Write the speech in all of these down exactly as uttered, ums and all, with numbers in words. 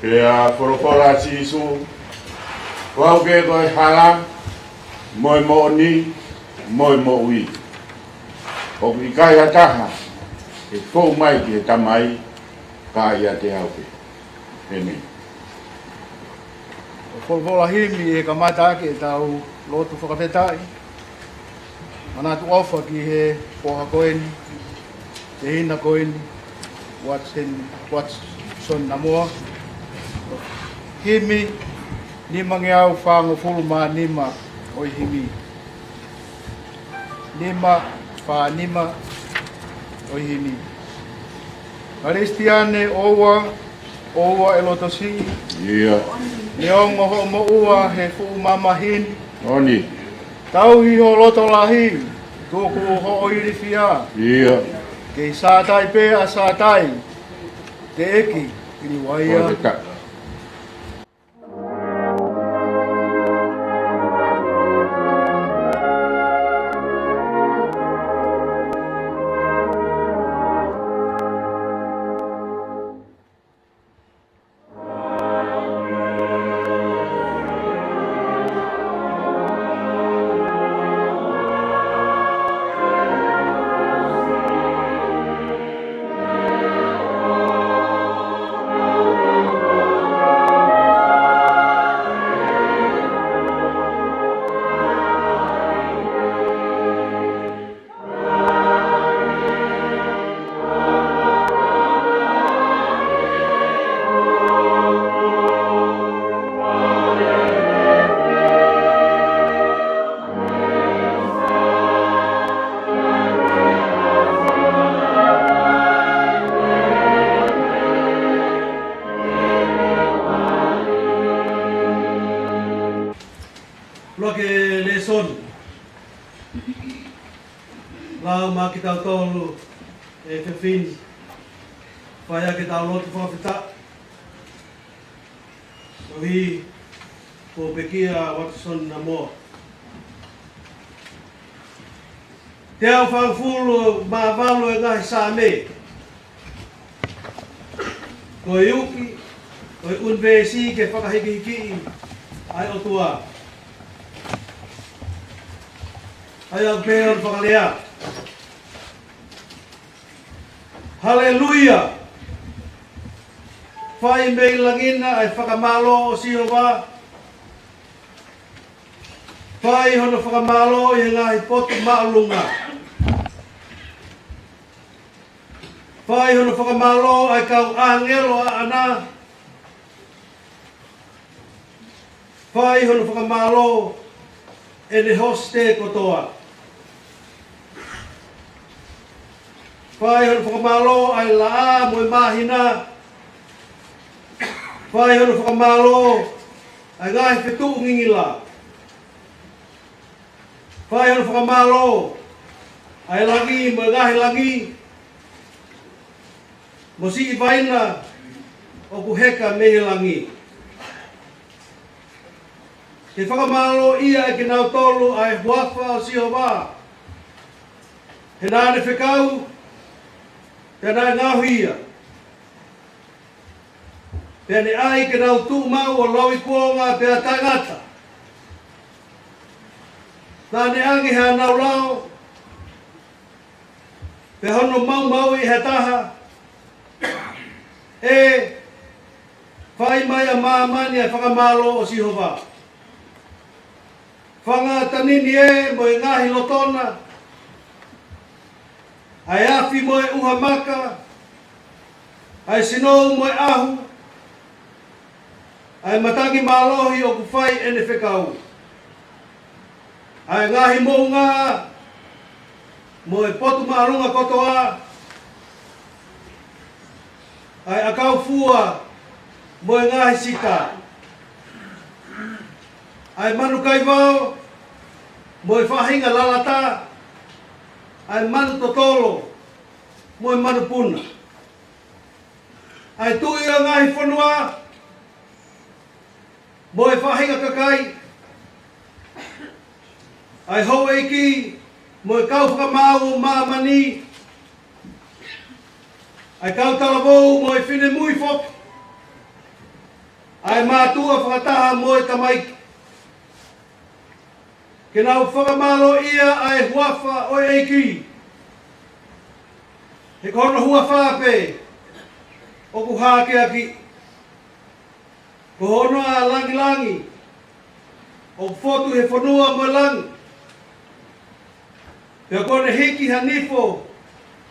Pea folofola ʻa Sīsū, ko au pē ko e hala, mo e moʻoni, mo e moʻui. ʻOku ʻikai ha taha ʻe fou mai ki he Tamai, ka ʻiate au pē. ʻĒmeni. ʻO folofola himi ʻi he kamata ʻaki ʻetau lotu fakafetaʻi. Manatu ʻofa ki he foha ko eni, tehina ko eni, Watson, Watson Namoa. Himi nimangeau fāngofulu mā nima ʻo e himi. Nima fā nima ʻo e himi. Kalisitiane ʻoua, ʻoua ʻe loto siʻi. ʻIo. Neongo hoʻo moʻua he fuʻu mamahi ni. ʻOni. Tauhi ho loto lahi, tuku hoʻo ilifia. ʻIo. Kei Sātai pē ʻa Sātai, teʻeki ilivaia. Fakafetaʻi. Loke lēsoni. Lau maʻa kitautolu ʻe fefine. Fai ʻaki ʻetau lotu fakafetaʻi. Koeʻuhi ko e pekia ʻa Watson Namoa. Teau fāngofulu mā valu ʻo e ngaahi Saame. Ko e uki ʻo e ʻunivēsi ke fakahikihikiʻi ʻa e ʻOtua. ʻA ia ʻoku pehē hono fakalea: Haleluia! Fai mei langi na ʻa e fakamālō ʻo Sihova. Fai hono fakamālō ʻi he ngaahi potu māʻolunga. Fai hono fakamālō ʻa e kau ʻāngelo ʻaʻana. Fai hono fakamālō ʻene hosite kotoa. Fai hono fakamālō ʻa e laʻā mo e māhina. Fai hono fakamālō ʻa e ngaahi fetuʻu ngingila. Fai hono fakamālō ʻa e langi mo e ngaahi langi, mo siʻi vaina ʻoku heka mei he langi. Ke fakamālōʻia ʻe kinautolu ʻa e huafa ʻo Sihova. He naʻa ne fekau, pea naʻe ngaohi ia. Pea ne ʻai ke nau tuʻu maʻu ʻo lauikuonga pea taʻengata. Naʻa ne ʻange hanau lao, pea hono maumauʻi ʻe ha taha. ʻE, fai mai ʻa māmani ʻa e fakamālō ʻo Sihova. Fanga tanini ē mo e ngaahi lotona, ʻa e afi mo e ʻuha maka, ʻa e sinou mo e ʻahu, ʻa e matangi mālohi ʻoku fai ʻene fekau, ʻa e ngaahi moʻunga mo e potu māʻolunga kotoa, ʻa e ʻakau fua mo e ngaahi sita, ʻa e manu kaivao mo e faʻahinga lalata, ʻa e manu totolo mo e manu puna, ʻa e tuʻi ʻo e ngaahi fonua mo e faʻahinga kakai, ʻa e houʻeiki mo e kau fakamaau ʻo māmani, ʻa e kau talavou mo e finemui foki, ʻa e mātuʻa fakataha mo e tamaiki, ke nau fakamālōʻia ʻa e huafa ʻo e ʻEiki. He ko hono huafa pē ʻoku hākeakiʻi. Ko hono ʻā langilangi ʻoku fotu he fonua mo e langi. Pea kuo ne hiki ha nifo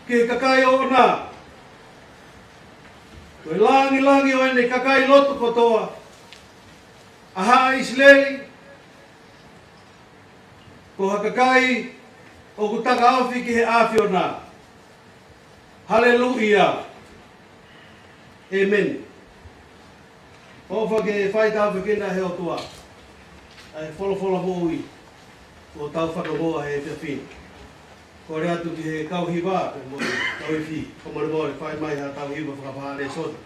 ki he kakai ʻoʻona. Ko e langilangi ʻo ʻene kakai lotu kotoa, ʻa haʻa ʻIsileli, ko ha kakai ʻoku takaofi ki he ʻAfiona. Haleluia. ʻĒmeni. ʻOfa ke fai tāpuekina he ʻOtua ʻa e folofola moʻui ʻoku tau fanongoa he efiafi ni. Kole atu ki he kau hiva, pea mo e kau ifi, kau molemole fai mai ha tau hiva fakapālesoni.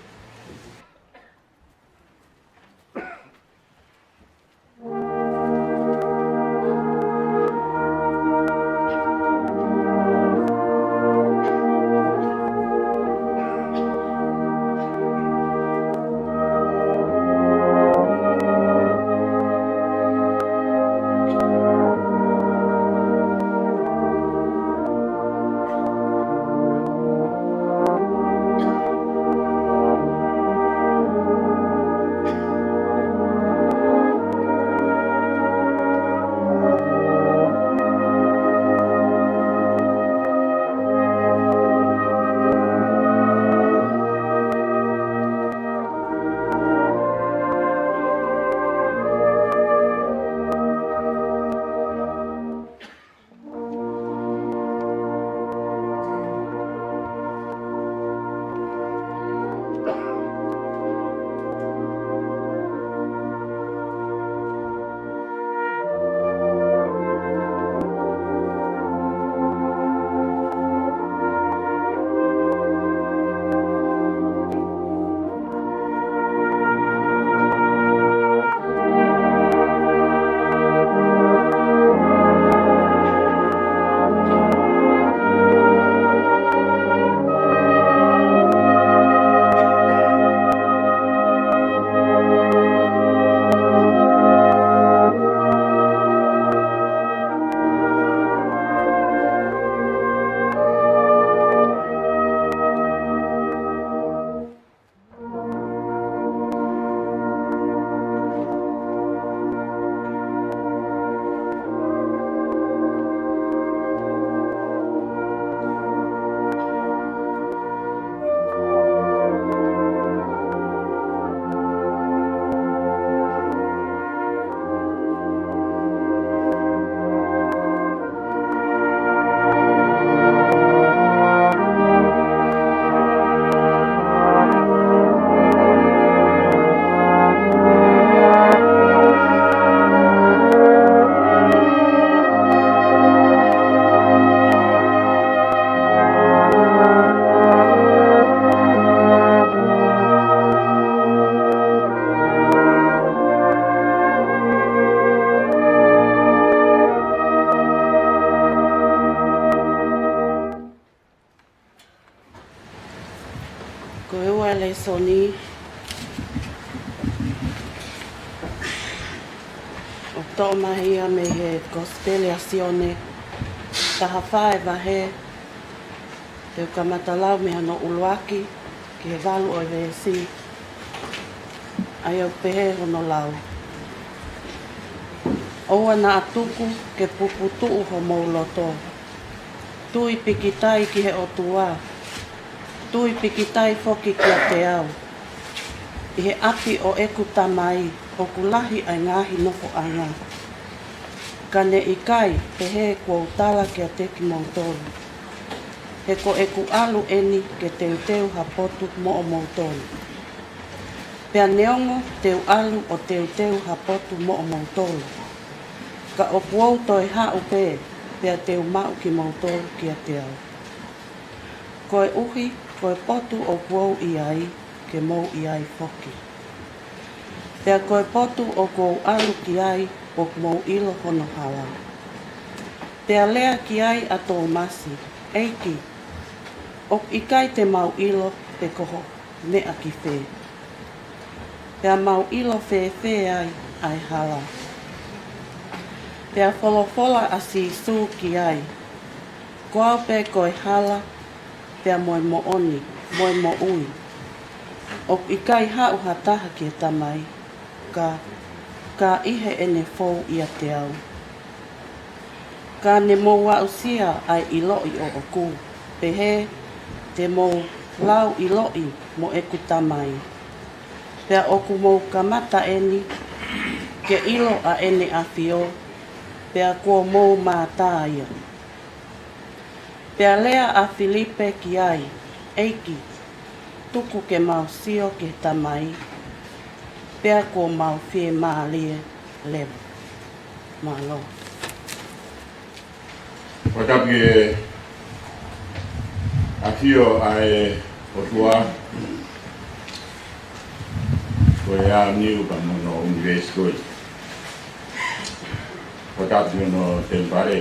Ko e ua e lēsoni ʻoku toʻo mai ia mei he Kosipeli ʻa Sione, taha fā e vahe, te u kamata lau mei hono ʻuluaki ki he valu ʻo e veesi. ʻA ia ʻoku pehē hono lau: ʻOua naʻa tuku ke puputuʻu homou loto. Tui pikitai ki he ʻOtua. Tui pikitai foki kiate au. ʻI he ʻapi ʻo ʻeku Tamai ʻoku lahi ʻa e ngaahi nofoʻanga. Ka ne ʻikai, pehē kuo u tala kiate kimoutolu. He ko ʻeku ʻalu eni ke teuteu ha potu moʻomoutolu. Pea neongo te u ʻalu ʻo teuteu ha potu moʻomoutolu, ka ʻoku ou toe haʻu pē, pea te u maʻu kimoutolu kiate au. Koeʻuhi ko e potu ʻoku ou ʻi ai, ke mou ʻi ai foki. Pea ko e potu ʻoku ou ʻalu ki ai, ʻoku mou ʻilo hono hala. Pea lea ki ai ʻa Tōmasi, ʻEiki, ʻoku ʻikai te mau ʻilo pe ko ho meʻa ki fē. pea mau ʻilo fēfē ai ʻa e hala? Pea folofola ʻa Sīsū ki ai, Ko au pē ko e hala, pea mo e moʻoni, mo e moʻui. ʻOku ʻikai haʻu ha taha ki he Tamai, ka, ka ʻi heʻene fou ʻiate au. Ka ne mou aʻusia ʻa e ʻiloʻi ʻoʻoku, pehē te mou lau ʻiloʻi mo ʻeku Tamai. Pea ʻoku mou kamata eni ke ʻilo ʻa ʻEne ʻAfio, pea kuo mou mātā ia. Pea lea ʻa Filipe ki ai, ʻEiki, tuku ke mau sio ki he Tamai, pea kuo mau fiemālie leva. Mālō. Fakatapu ki he ʻAfio ʻa e ʻOtua, ko e ʻaoniu pea mo hono ʻunivēsi ko ē. Fakatapu ki hono temipale.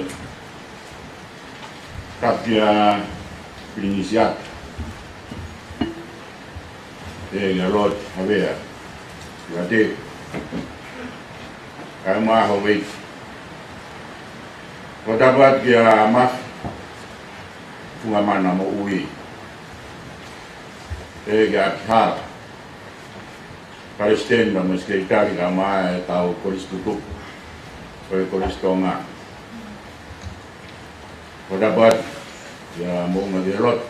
Fakatapu kia Pilinisi Ata, ʻe kia Lord Havea, ʻa Te, kae ʻumaʻā ho veiki. Fakatapu atu kia Mafi Fungamana Moʻui, ʻe kia ʻAkihala, Palesiteni pea mo e Sekelitali, kae ʻumaʻā e kau kolisi tutupu ʻo e Kolisi Tonga. Fakatapu atu kia Moʻunga Vieloto,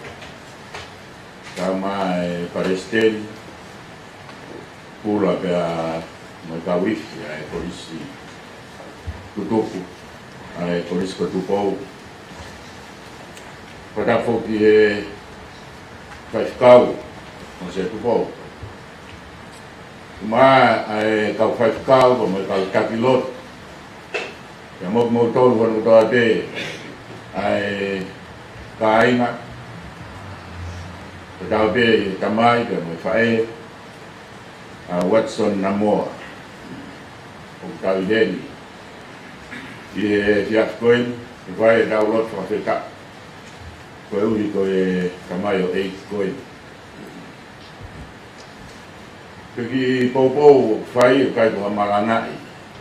kae ʻumaʻā e Palesiteni, Pula pea mo e kau ifi ʻa e kolisi tutupu, ʻa e Kolisi ko Tupou. Fakatapu foki ki he faifekau, Mōsese Tupou, kae ʻumaʻā e kau faifekau pea mo e kau taki lotu, pea mo kimoutolu hono kotoa pē ʻa e kāinga, fakatapu pē ki he tamai pea mo e faʻē ʻa Watson Namoa, ʻoku tau ʻi heni ʻi he efiafi ko eni, ʻo fai ʻetau lotu fakafetaʻi koeʻuhi ko e tamaioʻeiki ko eni. Ko e kiʻi poupou ʻoku fai, ʻoku ʻikai ko ha malangaʻi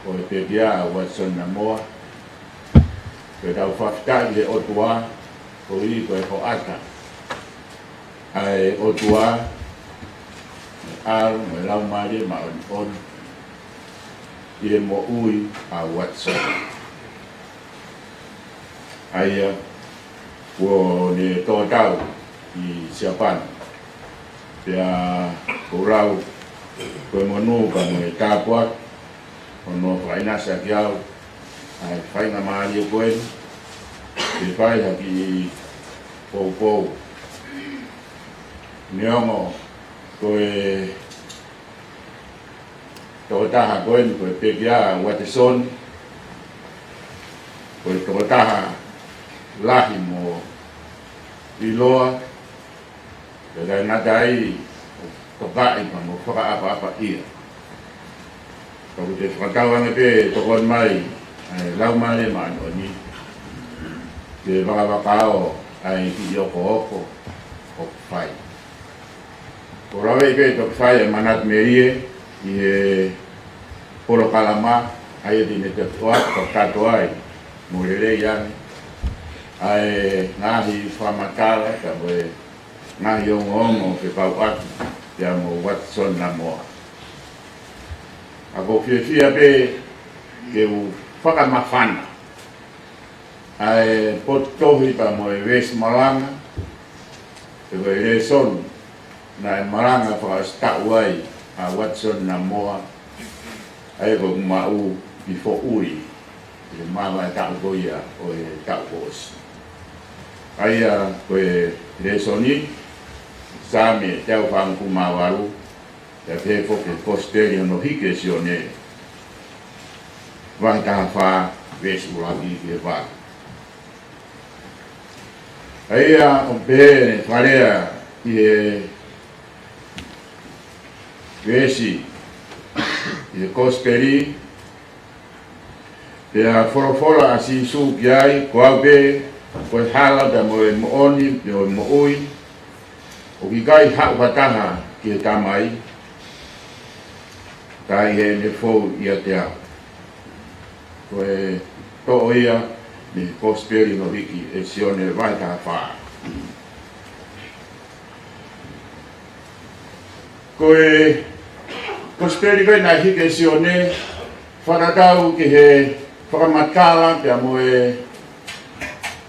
ʻo e pekia ʻa Watson Namoa. Ko ʻetau fakafetaʻi ki he ʻOtua, koeʻuhi ko e hoʻata ʻa e ʻOtua, mo e ʻAlo, mo e Laumālie Māʻoniʻoni, ʻi he moʻui ʻa Watson. ʻA ia kuo ne tō tau ʻi Siapani. Pea ʻoku ou lau ko e monū pea mo e tāpuaki hono fakaʻinasi ʻaki au ʻa e faingamālie ko eni ke fai ha kiʻi poupou. Neongo ko e tokotaha ko eni ko e pekia ʻa Watson, ko e tokotaha lahi mo ʻiloa, pea ʻikai ngata ai, ʻoku tokaʻi pea mo fakaʻapaʻapaʻia. Ka ʻoku te fakatauange pē ʻe tokoni mai ʻa e Laumālie Māʻoniʻoni ke vakavakao ʻa e kiʻi okooko ʻoku fai. ʻOku ou lave pē toki fai ʻa e manatu melie ʻi he polokalama, ʻa ia te ne toki ʻoatu kakato ai mo lelei ange ʻa e ngaahi fakamatala pea mo e ngaahi ongoongo fekauʻaki pea mo Watson Namoa. Ka ʻoku ou fiefia pē ke u fakamafana ʻa e potu tohi pea mo e veesi malanga, pe ko e lēsoni naʻe malanga fakaʻosi taʻu ai ʻa Watson Namoa, ʻa ia ko ʻeku maʻu ʻi Foʻui ʻi he māmani taʻu ko ia ʻo e taʻu kuo ʻosi. ʻA ia ko e lēsoni, Saame teau fāngofulu mā valu, pea pehē foki Kosipeli hono hiki ʻe Sione, vahe taha fā, veesi ʻuluaki ki he valu. ʻA ia ʻoku pehē ʻene fakalea ʻi he veesi, ʻi he Kosipeli, Pea folofola ʻa Sīsū ki ai, Ko au pē ko e hala, pea mo e moʻoni, pea mo e moʻui. ʻOku ʻikai haʻu ha taha ki he Tamai, Kae ʻi heʻene fou ʻiate au. Ko e toʻo ia mei he Kosipeli naʻe hiki ʻe Sione vahe taha fā. Ko e Kosipeli ko ē naʻe hiki ʻe Sione, fakatatau ki he fakamatala pea mo e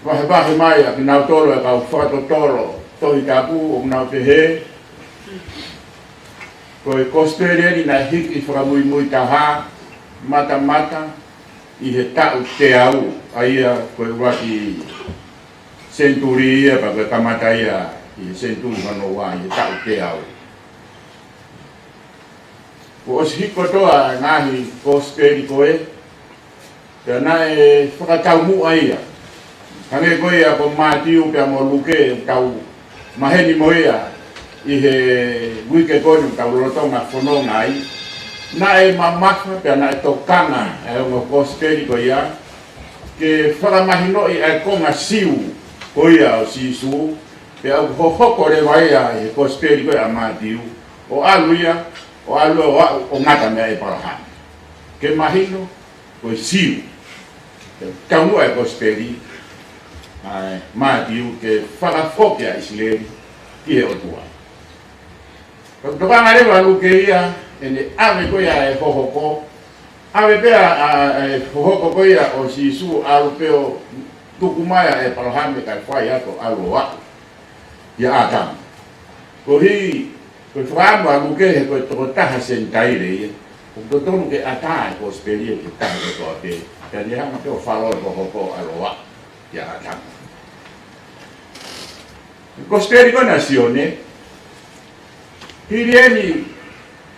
vahevahe mai ʻa kinautolu ʻa e kau fakatotolo Tohi Tapu, ʻoku nau pehē, ko e Kosipeli eni naʻe hiki fakamuimui taha, matamata ʻi he taʻu teau, ʻa ia ko e ʻuluaki senituli ia, pea ko e kamata ia ʻi he senituli hono ua, ʻi he taʻu teau. Kuo ʻosi hiki kotoa e ngaahi Kosipeli ko ē, pea naʻe fakataumuʻa ia. Hangē ko ia ko Mātiu pea mo Luke, ʻoku tau maheni mo ia ʻi he uike ko eni ʻoku tau lolotonga fononga ai. Naʻe mamafa pea naʻe tokanga ʻa e ongo Kosipeli ko ia ke fakamahinoʻi ʻa e konga Siu ko ia ʻo Sīsū, pea ʻoku hohoko leva ia ʻi he Kosipeli ko ia ʻa Mātiu, ʻo ʻalu ia, ʻo ʻalu ʻo aʻu ʻo ngata meia ʻEpalahame. Ke mahino, ko e Siu. Taumuʻa e Kosipeli ʻa Mātiu ke fakafoki ʻa ʻIsileli ki he ʻOtua. Ka ʻoku tokanga leva ʻa Luke ia, ʻene ʻave ko ia e hohoko, ʻave pē ʻa, ʻa, ʻa e hohoko ko ia ʻo Sīsū ʻalu pē ʻo tuku mai ʻa ʻEpalahame kae fai atu ʻalu ʻo aʻu kia ʻĀtama. Koeʻuhi, ko e fakaʻamu ʻa Luke he ko e tokotaha Senitaile ia, ʻoku totonu ke ʻatā e Kosipeli ia ki he taha kotoa pē, ka ne hanga pē ʻo falo e hohoko ʻalu ʻo aʻu kia ʻĀtama. Kosipeli ko ena ʻa Sione, hili eni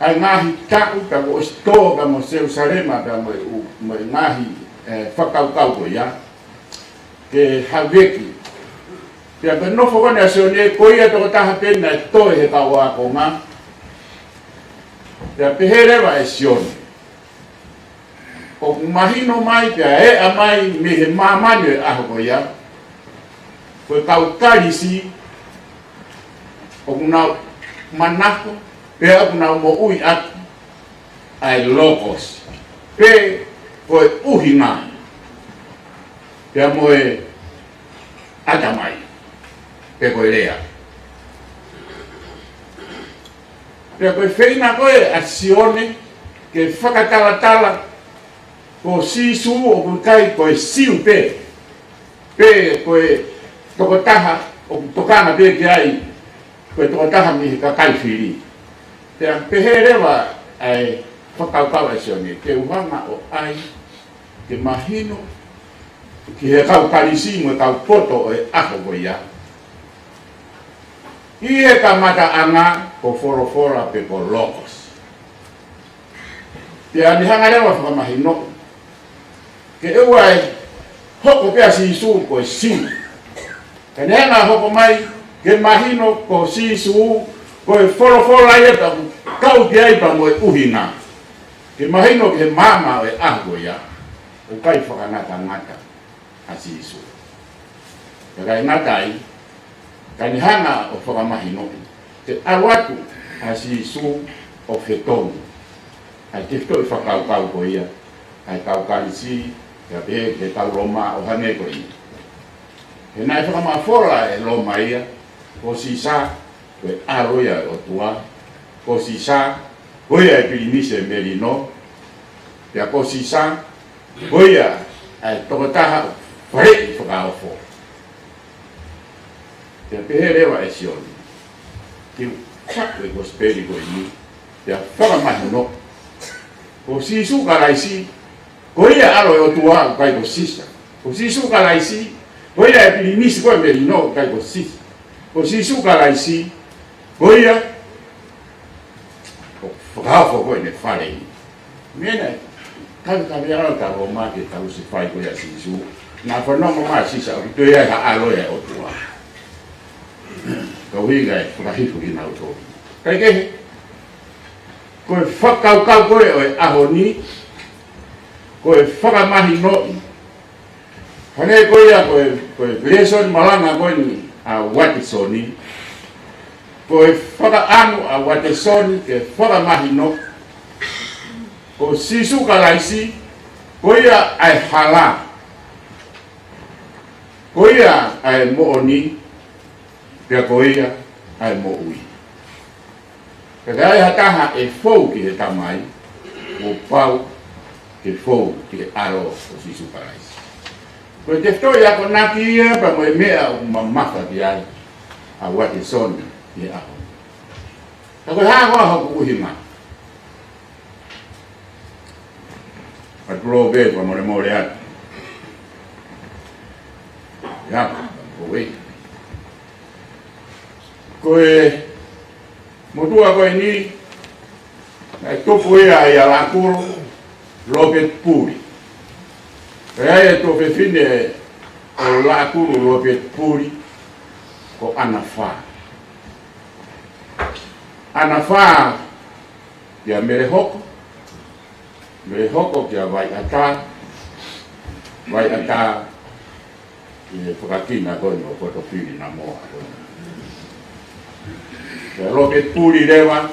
ʻa e ngaahi taʻu, pea kuo ʻosi tō pea mo Selusalema, pea mo e ʻū, mo e ngaahi, ē, fakakaukau ko ia, ke haveki. Pea ko e nofo ko ena ʻa Sione, ko ia tokotaha pē naʻe toe he kau ākonga. Pea pehē leva ʻe Sione, ʻoku mahino mai pea eʻa mai mei he māmani ʻo e ʻaho ko ia, ko e kau Kalisi ʻoku nau manako, pea ʻoku nau moʻui ʻaki ʻa e Logos, pe ko e ʻuhinga, pea mo e ʻatamai, pe ko e lea. Pea ko e feinga ko ē ʻa Sione ke fakatalatala ko Sīsū ʻoku ʻikai ko e Siu pē, pe ko e tokotaha ʻoku tokanga pē ki ai, ko e tokotaha mei he kakai fili. Pea pehē leva ʻa e fakakaukau ʻa Sione, ke u hanga ʻo ʻai ke mahino ki he kau Kalisi mo e kau poto ʻo e ʻaho ko ia, ʻi he kamataʻanga ko Folofola pe ko Logos. Pea ne hanga leva ʻo fakamahinoʻi ke ʻoua ʻe hoko pē ʻa Sīsū ko e Siu. Ka ne hanga ʻo hoko mai ke mahino ko Sīsū ko e Folofola ia, pea ʻoku kau ki ai pea mo e ʻuhinga. Ke mahino ki he maama ʻo e ʻaho ko ia, ʻoku ʻikai fakangatangata ʻa Sīsū. Ka ʻikai ngata ai, ka ne hanga ʻo fakamahinoʻi, ke ʻalu atu ʻa Sīsū ʻo fetongi ʻa e tefitoʻi fakakaukau ko ia ʻa e kau Kalisi, pea pehē ki he kau Loma ʻo hangē ko ia. He naʻe fakamafola ʻe Loma ia, ko Sisa ko e ʻalo ia ʻo e ʻOtua, ko Sisa ko ia e pilinisi ʻo e melino, pea ko Sisa ko ia ʻa e tokotaha ʻoku faleʻi fakaofo. Pea pehē leva ʻe Sione, ke u taku e Kosipeli ko eni, pea fakamahino, ko Sīsū Kalaisi, ko ia ʻalo ʻo e ʻOtua, ʻoku ʻikai ko Sisa. Ko Sīsū Kalaisi, ko ia e pilinisi ko ē ʻo e melino, ʻoku ʻikai ko Sisa. Ko Sīsū Kalaisi, ko ia ʻoku fakaofo ko ē ʻene fale. Meʻa naʻe kavekave ai ʻa e kau Loma ke talusefai ko ia ʻa Sīsū. Naʻa nau fanongo mai Sisa ʻoku toe ʻi ai ha ʻalo ia ʻo e ʻOtua. Ka ʻuhinga e fakahifo kinautolu. Kae kehe, ko e fakakaukau ko ē ʻo e ʻaho ni, ko e fakamahinoʻi, hangē ko ia ko e, ko e lēsoni malanga ko eni ʻa Uatesoni, ko e fakaʻamu ʻa Uatesoni ke fakamahino, Ko Sīsū Kalaisi, ko ia ʻa e hala, ko ia ʻa e moʻoni, pea ko ia ʻa e moʻui. Ka ʻikai ha taha ʻe fou ki he Tamai, kuo pau ke fou ki he ʻAlo ko Sīsū Kalaisi. Ko e tefitoʻi akonaki ia pea mo e meʻa ʻoku mamafa ki ai ʻa Uatesoni ʻi he ʻaho ni. Ka ko e hā koā hoku ʻuhinga? ʻA Tulo pē kua molemole atu. Ia, ko e. Ko e motuʻa ko eni, naʻe tupu ia ʻia Lakulu Lopeti Puli. Pea ʻi ai e tuofefine ʻo Lakulu Lopeti Puli, ko ʻAnafā. ʻAnafā kia Melehoko, Melehoko kia Vaiʻata, Vaiʻata ki he fakakina ko eni ʻo Kotofili Namoa ko eni. Kia Lopeti Puli leva,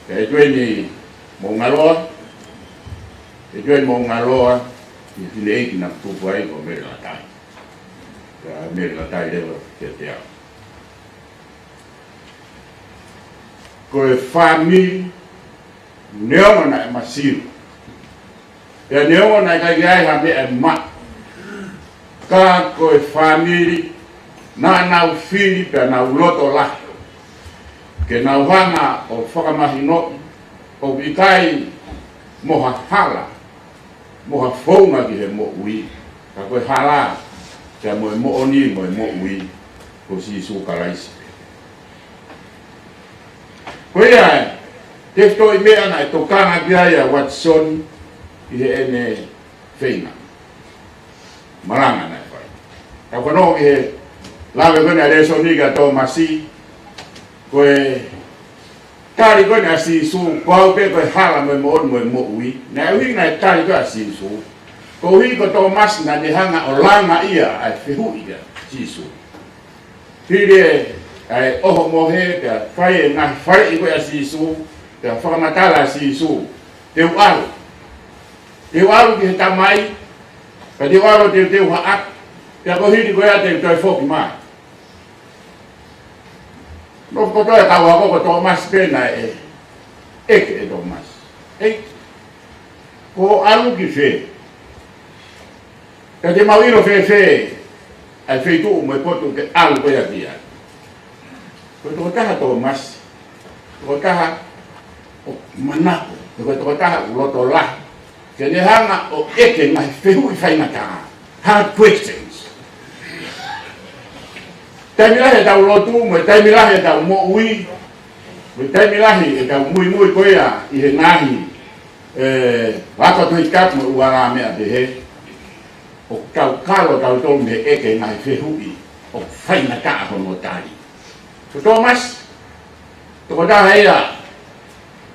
kia ʻEtueni Moʻungaloa, ʻEtueni Moʻungaloa ki he fineʻeiki naʻe tupu ai ko Mele Latai. Kia Mele Latai leva kiate au. Ko e fāmili, neongo naʻe masiva, pea neongo naʻe ʻikai ke ʻi ai ha meʻa ʻe maʻu, ka ko e fāmili naʻa nau fili pea nau loto lahi ke nau hanga ʻo fakamahinoʻi ʻoku ʻikai mo ha hala mo ha founga ki he moʻui, ka ko e hala, pea mo e moʻoni mo e moʻui, ko Sīsū Kalaisi. Ko ia e tefitoʻi meʻa naʻe tokanga ki ai ʻa Uatesoni ʻi heʻene feinga malanga naʻe fai. Ka ko hono ʻi he lave ko eni ʻa e lēsoni kia Tōmasi, ko e tali ko eni ʻa Sīsū, ko au pē ko e hala mo e moʻoni mo e moʻui. Naʻe ʻuhinga e tali ko ē ʻa Sīsū koeʻuhi ko Tōmasi naʻa ne hanga ʻo langaʻia ʻa e fehuʻi kia Sīsū. Hili e, ʻa e ʻohomohe, pea fai e ngaahi faleʻi ko ē ʻa Sīsū, pea fakamatala ʻa Sīsū: Te u ʻalu. Te u ʻalu ki he Tamai, pea te u ʻalu ʻo teuteu haʻaku, pea ko e hili ko ia te u toe foki mai. Nofo kotoa e kau ako, ko Tōmasi pē naʻe ʻeke ʻe Tōmasi: ʻEiki, ko hoʻo ʻalu ki fē? Pea te mau ʻilo fēfē ʻa e feituʻu mo e potu ʻoku ke ʻalu ko ia ki ai? Ko e tokotaha Tōmasi, tokotaha ʻoku manako, ko e tokotaha ʻoku loto lahi ke ne hanga ʻo ʻeke ngaahi fehuʻi faingataʻa, hard questions. Taimi lahi ʻetau lotu, mo e taimi lahi ʻetau moʻui, mo e taimi lahi ʻetau muimui ko ia ʻi he ngaahi, ē, ako Tohi Tapu mo e ʻū ala meʻa pehē, ʻoku tau kalo tautolu mei he ʻeke ngaahi fehuʻi ʻoku faingataʻa hono tali. Ko Tōmasi, tokotaha ia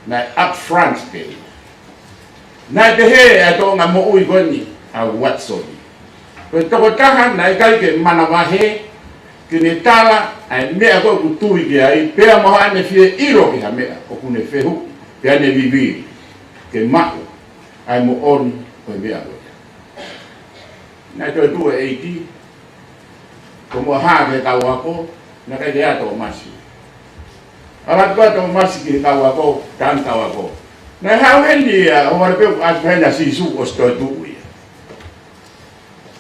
naʻe upfront pē ia. Naʻe pehē ʻa e toʻonga moʻui ko eni ʻa Uatesoni: Ko e tokotaha naʻe ʻikai ke manavahē ke ne tala ʻa e meʻa ko ē ʻoku tui ki ai, pea mo haʻane fie ʻilo ki ha meʻa ʻoku ne fehuʻi, pea ne vivili ke maʻu ʻa e moʻoni ʻo e meʻa ko ia. Naʻe toe tuʻu e ʻEiki, tomuʻa hā ki he kau ako, naʻe ʻikai ke ʻi ai ʻa Tōmasi. ʻAlu atu ʻa Tōmasi ki he kau ako, taʻanga kau ako: Naʻe haʻu heni ʻa, ʻo vale pē ʻoku ʻasi heni ʻa Sīsū ʻosi toe tuʻu ia.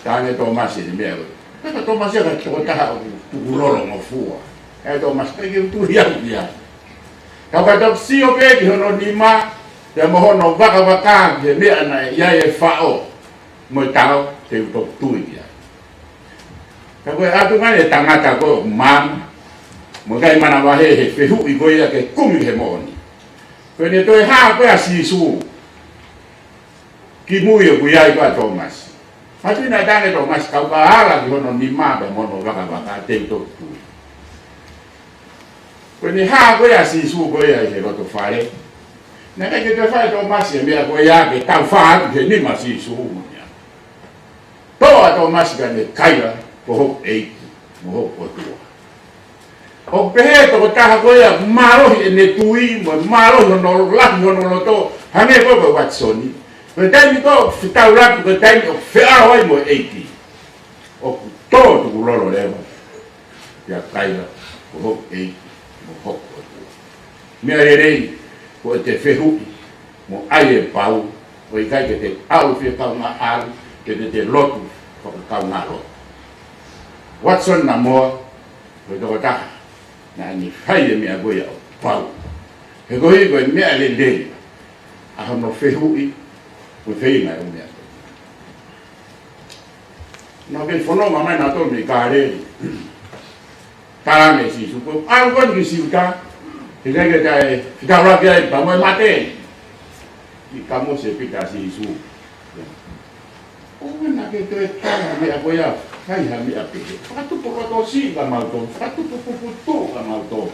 Taʻanga ʻe Tōmasi ʻene meʻa ko ē. Pea ko Tōmasi ia ko e tokotaha ʻoku tukulolo ngofua. ʻE Tōmasi, ʻikai ke u tui au ia. Ka ʻoku ou sio pē ki hono nima, pea mo hono vakavaka ki he meʻa naʻe ʻi ai e faʻo mo e tao, te u toki tui ki ai. Ka ko e ʻatu ngaahi e tangata ko ē ʻoku maama, mo ʻikai manavahē he fehuʻi ko ia ke kumi he moʻoni. Ko ʻene toe hā ko ē ʻa Sīsū ki mui ʻoku ʻi ai ko ē ʻa Tōmasi. Mahino naʻe taʻanga ʻe Tōmasi, ka u ka ala ki hono nima pea mo hono vakavaka te u toki tui. Ko ʻene hā ko ē ʻa Sīsū ko ia ʻi he loto fale, naʻe ʻikai ke toe fai ʻe Tōmasi e meʻa ko ia ke taufā atu he nima ʻo Sīsū mo ia. Tō ʻa Tōmasi kae ne kaila, ko hoku ʻEiki mo hoku ʻOtua. ʻOku pehē tokotaha ko ia mālohi ʻene tui, mo mālohi hono lahi hono loto, Hangē ko ē ko Uatisoni, ko e taimi ko ē ʻoku fetaulaki, ko e taimi ʻoku feʻao ai mo e ʻEiki, ʻoku tō tukulolo leva. Pea Kaila, ko hoku ʻEiki, mo hoku ʻOtua. Meʻa lelei, ko ʻete fehuʻi mo ʻai e pau, ʻo ʻikai ke te ʻalu fie kaungā ʻalu, ke te te lotu fakakaungālotu. Uatisoni Namoa, ko e tokotaha naʻa ne fai e meʻa ko ia ʻo pau. He koeʻuhi ko e meʻa lelei ʻa hono fehuʻi mo e feinga e ʻū meʻa ko ē. Naʻa ke fononga mai nautolu mei Kāleli. Tala ange ʻe Sīsū, ko e ʻalu ko eni ki Siuta, he ʻikai ke toe fetaulaki ai pea mo e mate. Kiʻi kamosi ʻe Pita ʻa Sīsū. ʻOua naʻa ke toe tala ha meʻa ko ia, fai ha meʻa pehē. Fakatupu loto siʻi kia mautolu, fakatupu puputuʻu kia mautolu.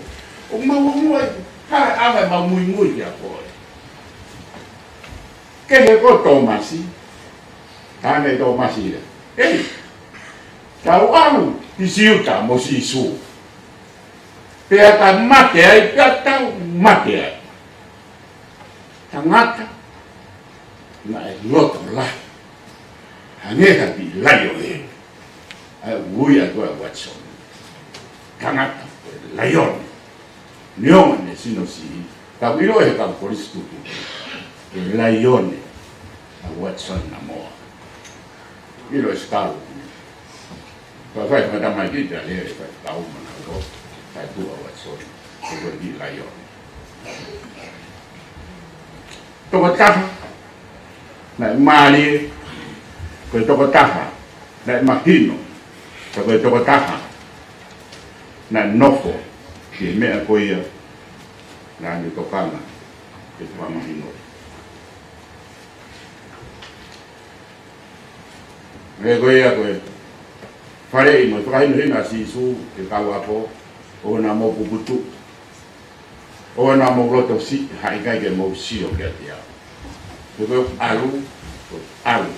ʻOku mau ongoʻi, kae ʻave mau muimui kia koe. Kehe ko Tōmasi, tala ange ʻe Tōmasi ia, ʻEi, tau ʻalu ki Siuta mo Sīsū. Pea ta mate ai, pea tau mate ai. Tangata naʻe loto lahi, hangē ha kiʻi laione. ʻA ia ʻoku ui atu ʻa Uatisoni, tangata ko e laione. Neongo ʻene sino siʻi, ka ʻoku ʻiloʻi ʻe he kau kolisi tutuki ko e laione ʻa Uatisoni Namoa. ʻIlo ʻe Sikalu. Ka fai fakatamai kita lele fai kauma na lo, fai tuʻa Uatisoni, ko e kiʻi laione. Tokotaha naʻe mālie, ko e tokotaha naʻe mahino, ka ko e tokotaha naʻe nofo ki he meʻa ko ia naʻa ne tokanga ke fakamahino. Meʻa ko ia ko e faleʻi mo e fakahinohino ʻa Sīsū ki he kau ako, ʻoua naʻa mou puputuʻu, ʻoua naʻa mou loto siʻi, he ʻikai ke mou sio kiate au. He ko e ʻalu, ko e ʻalu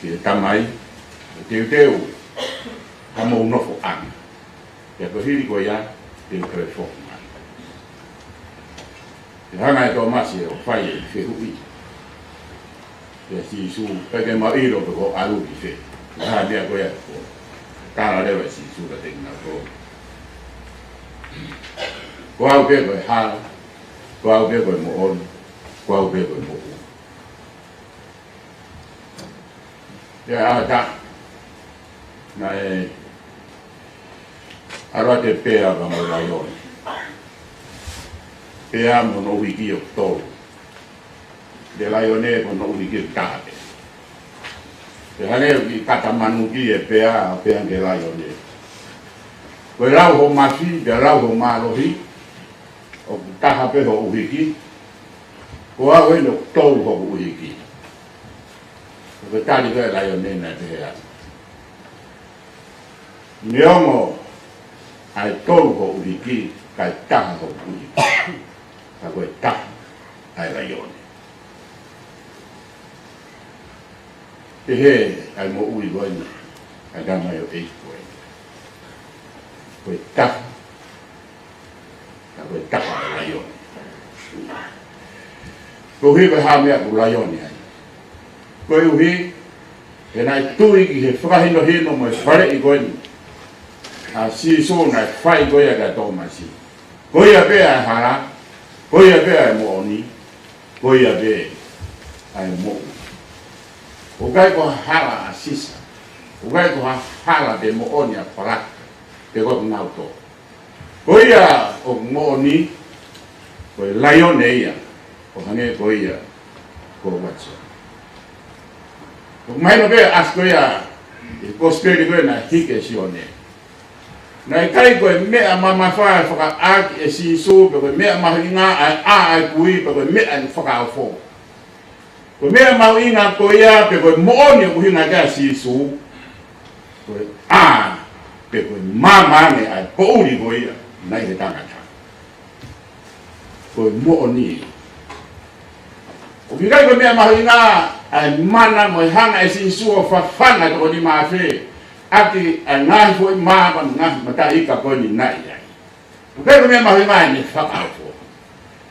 ki he Tamai, ʻo teuteu haʻamou nofoʻanga. Pea ko e hili ko ia, te u toe foki mai. Pea hanga ʻe Tōmasi ʻo fai e fehuʻi kia Sīsū, ʻikai ke mau ʻilo pe ko e ʻalu ki fē. Ko e hā e meʻa ko ia ko ē? Tala leva ʻe Sīsū kiate kinautolu, ko au pē ko e hala, ko au pē ko e moʻoni, ko au pē ko e moʻui. Pea ʻaho taha, naʻe ʻalu atu e pea pea mo e laione. Pea mo hono ʻuhiki ʻoku tolu. Ko e laione ko hono ʻuhiki ʻoku taha pē. Pea hangē ʻoku kiʻi kata manuki e pea, pea ki he laione. Ko e lau hoʻo mafi, pea lau hoʻo mālohi, ʻoku taha pē hoʻo ʻuhiki, ko au eni ʻoku tolu hoku ʻuhiki. Ko e tali ko ē ʻa e laione naʻe pehē ai, neongo ʻa e tolu hoʻo ʻuhiki, kae taha hoku ʻuhiki. Ka ko e taha ʻa e laione. Pehē ʻa e moʻui ko eni ʻa e tamaioʻeiki ko eni. Ko e taha, ka ko e taha ʻa e laione. Koeʻuhi ko e hā e meʻa ʻoku laione ai? Koeʻuhi he naʻe tui ki he fakahinohino mo e faleʻi ko eni ʻa Sīsū naʻe fai ko ia kia Tōmasi. Ko ia pē ʻa e hala, ko ia pē ʻa e moʻoni, ko ia pē ʻa e moʻui. ʻOku ʻikai ko ha hala ʻa Sisa, ʻoku ʻikai ko ha hala pe moʻoni ʻa Palaka, pe ko kinautolu. Ko ia ʻoku moʻoni, ko e laione ia, ʻo hangē ko ia ko Uatisoni. ʻOku mahino pē ʻa e ʻasi ko ia ʻi he kosipeli ko ē naʻe hiki ʻe Sione. Naʻe ʻikai ko e meʻa mamafa ʻe fakaʻāki ʻe Sīsū, pe ko e meʻa mahuʻinga ʻa e ʻā ʻa e kui, pe ko e meʻa ʻe fakaofo. Ko e meʻa mahuʻinga ko ia, pe ko e moʻoni ʻoku ʻuhinga ki ai ʻa Sīsū, ko e ʻā, pe ko e maama ange ʻa e poʻuli ko ia naʻe ʻi he tangata. Ko e moʻoni. ʻOku ʻikai ko e meʻa mahuʻinga ʻa e mana mo e hanga ʻe Sīsū ʻo fafanga tokoni mā fē ʻaki ʻa e ngaahi foʻi mā mo e ngaahi mataʻi ika ko eni naʻe ʻi ai. ʻOku ʻikai ko e meʻa mahuʻinga ʻene fakaofo.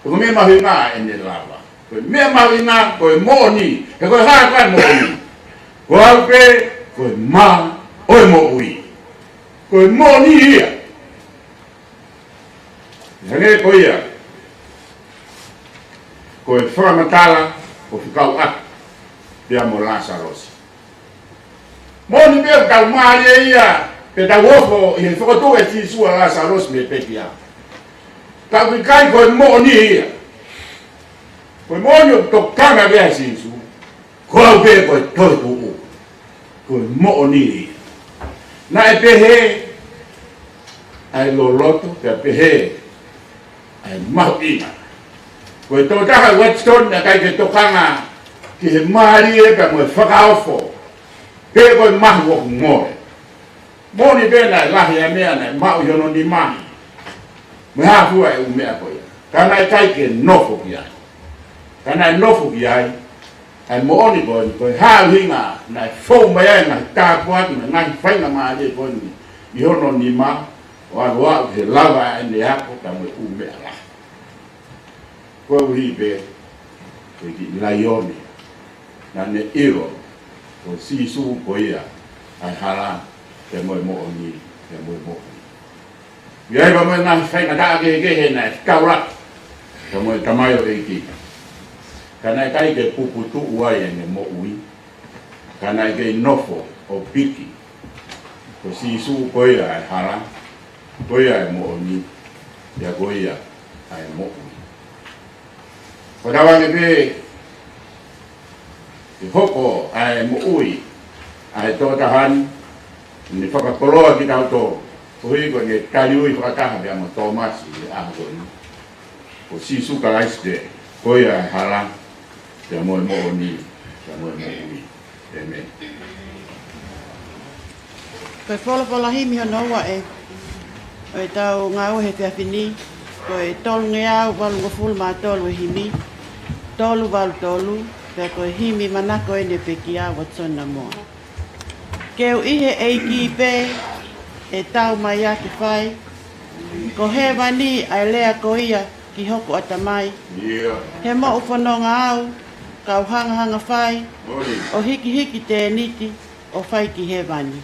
Ko e meʻa mahuʻinga ʻene lava. Ko e meʻa mahuʻinga, ko e moʻoni. He ko e hā ko ā e moʻoni? Ko au pē, ko e mā ʻo e moʻui. Ko e moʻoni ia. Hangē ko ia, ko e fakamatala ʻoku fekauʻaki pea mo Lāsalosi. Moʻoni pē ʻoku tau mālie ia, pea tau ofo ʻi he fokotuʻu ʻe Sīsū ʻa Lāsalosi mei he pekia. Ka ʻoku ʻikai ko e moʻoni ia. Ko e moʻoni ʻoku tokanga ki ai ʻa Sīsū. Ko au pē ko e toetuʻu. Ko e moʻoni ia. Naʻe pehē ʻa e loloto, pea pehē ʻa e mahuʻinga. Ko e tokotaha Watson naʻe ʻikai ke tokanga ki he mālie pea mo e fakaofo. Pe ko e mahu ʻoku ngole. Moʻoni pē naʻe lahi ʻa e meʻa naʻe maʻu ʻi hono nima. Mo e hā fua e ʻū meʻa ko ia. Ka naʻe ʻikai ke nofo ki ai. Ka naʻe nofo ki ai. ʻA e moʻoni ko eni, ko e hā e ʻuhinga naʻe fou mai ai e ngaahi tāpuaki mo e ngaahi faingamālie ko eni ʻi hono nima, ʻo ʻalu ʻo lava ʻene ako pea mo e ʻū meʻa lahi. Koeʻuhi pē ko e kiʻi laione, naʻa ne ʻilo ko Sīsū ko ia ʻa e hala, pea mo e moʻoni, pea mo e moʻui. ʻI ai pea mo e ngaahi faingataʻa kehekehe naʻe fetaulaki pea mo e tamaioʻeiki. Ka naʻe ʻikai ke puputuʻu ai ʻene moʻui. Ka naʻe kei nofo ʻo piki. Ko Sīsū ko ia ʻa e hala, ko ia ʻa e moʻoni, pea ko ia ʻa e moʻui. Ko tau ange pē, ʻe hoko ʻa e moʻui ʻa e tokotaha ni, ne fakakoloa kitautolu, koeʻuhi ko ʻene taliui fakataha pea mo Tōmasi ʻi he ʻaho ko eni. Ko Sīsū Kalaisi pē, ko ia ʻa e hala, pea mo e moʻoni, pea mo e moʻui. ʻĒmeni. Ko e folofola himi hono ua ē, ʻo ʻetau ngāue he efiafi ni, ko e tolungeau valungofulu mā tolu e himi, tolu valu tolu, pea ko e himi manako eni ʻa e pekia Watson Namoa. Ke u ʻi he ʻEiki pē ʻe tau mai ʻa ke fai, ko hēvani ʻa e lea ko ia ki hoku ʻatamai. ʻIo. He moʻu fononga au, kau hangahanga fai, Moʻoni. ʻo hikihiki tēniti, ʻo fai ki hēvani.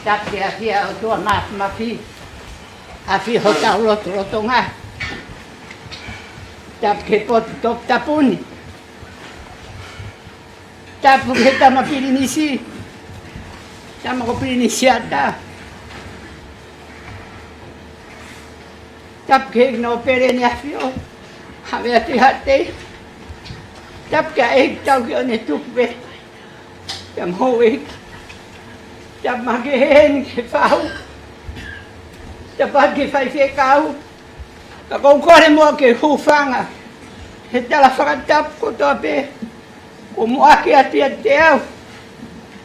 Tapu ki he ʻOtua Māfimafi, ʻa e ʻAfio ʻi hotau lotolotonga. Tapu ki he potu toputapu ni. Tapu ki he tama Pilinisi, tama ko Pilinisiata. Tapu ki he nōpele ʻEne ʻAfio, Havea Teʻihaʻatei. Tapu ki he ʻEiki Taukeiʻone Tukupe, tapu mo e houʻeiki. Tapu makehe ni ki he fau. Tapu ki he faifekau. Ka ʻoku ou kole muʻa ke u hūfanga he tala fakatapu kotoa pē kuo muʻaki atu ʻiate au,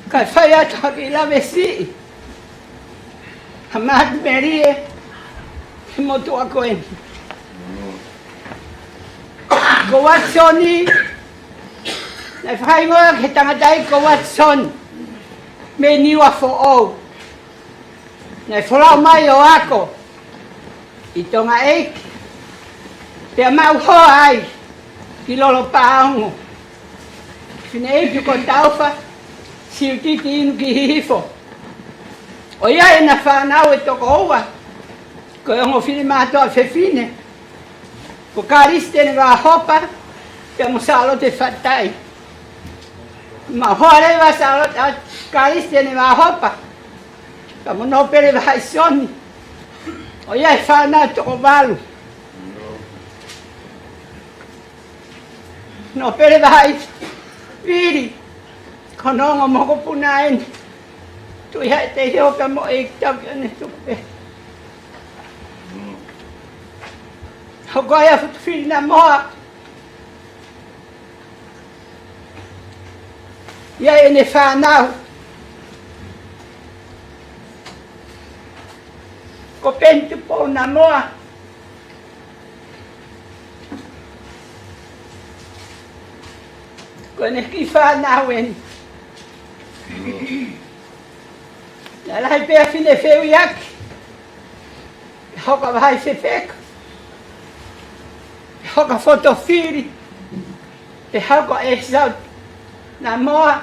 kae fai atu ha kiʻi lave siʻi ha mate melie ki he motuʻa ko eni. Ko Watisoni, naʻe fakahingoa ki he tangata ia ko Watisoni mei Niuafoʻou. Naʻe folau mai ʻo ako ʻi Tonga ʻEiki, Pea maʻu hoa ai ki Lolopaongo, fineʻeiki ko Taufa Siutiti Inu ki Hihifo. ʻOku ʻi ai ʻena fānau ʻe toko ua, ko e ongo finemātuʻa fefine, ko Kalisitene Vahopa pea mo Sālote Fatai. Maʻu hoa leva ʻa Sālote, ʻa Kalisitene Vahopa pea mo Nōpele Vahaʻi Soni, ʻoku ʻi ai e fānau ʻe toko valu. Nōpele Vahaʻi Vili, ko hono ongo mokopuna ʻeni, Tuʻihaʻi Teihio pea mo ʻEiki Taukiʻone Tupe. Hoko ai ʻa Futu Fili Namoa, ʻi ai ʻene fānau, ko Peni Tupou Namoa, ko ʻene kiʻi fānau ʻeni. Naʻe lahi pē ʻa e fine feuiaki, pea hoko ʻa Vahaʻi Fefeka, pea hoko ʻa Fotofili, pea hoko ʻa ʻEsau Namoa,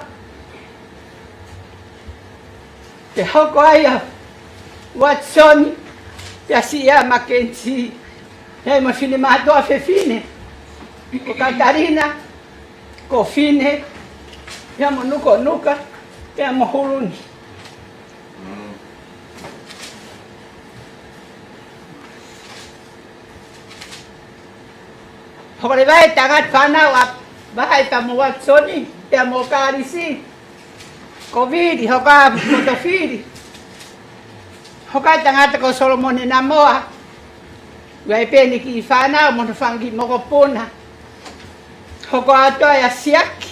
pea hoko ai ʻa Uatisoni, pea siʻi ʻa Makenisi. ʻI ai mo e finemātuʻa fefine, ko Katalina, ko Fine, pea mo Nukanuka, pea mo Huluni. Hoko leva e tangata fānau ʻa Vahaʻi pea mo Uatisoni, pea mo Kalisi, ko Vili, hoko ʻa Fotofili. Hoko ʻa e tangata ko Solomone Namoa, ʻoku ʻi ai pē ʻene kiʻi fānau mo hono fanga kiʻi mokopuna. Hoko atu ai ʻa Siaki,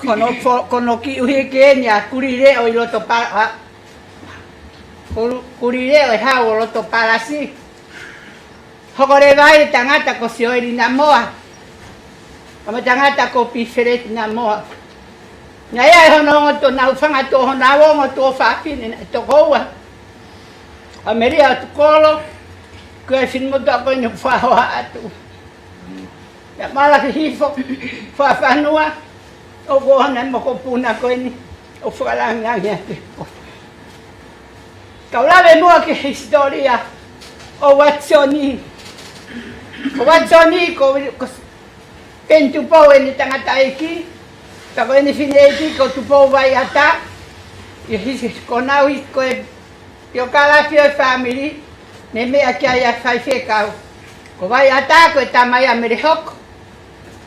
ko hono fo-, ko hono kiʻi ʻuhiki ʻeni ʻa Kulileʻo ʻi loto pa-, ʻa, Kulu-, Kulileʻo ʻe Hau ʻo Lotopalasi. Hoko leva ai e tangata ko Sioeli Namoa, pea mo e tangata ko Pifeleti Namoa. Naʻe ʻi ai hono ongo tuʻo, nau fanga tuʻo, honau ongo tuofāfine naʻe toko ua, ʻa Melia ʻo Tukolo, ko e finemotuʻa ko eni ʻoku fakahoha atu. Naʻe mala ki Hihifo, Fakafanua, ʻoku ʻi ai hona mokopuna ko eni ʻoku fakalangilangiʻia atu. Kau lave muʻa ki he hisitōlia ʻo Uatisoni. Ko Uatisoni ko, ko Peni Tupou ʻene tangataʻeiki, pea ko ʻene fineʻeiki ko Tupou Vaiʻata. ʻI he hisi, ko honau hisi, ko e piokalafi ʻo e fāmili, ne meʻa ki ai ʻa e faifekau. Ko Vaiʻata ko e tamai ʻa Melehoko,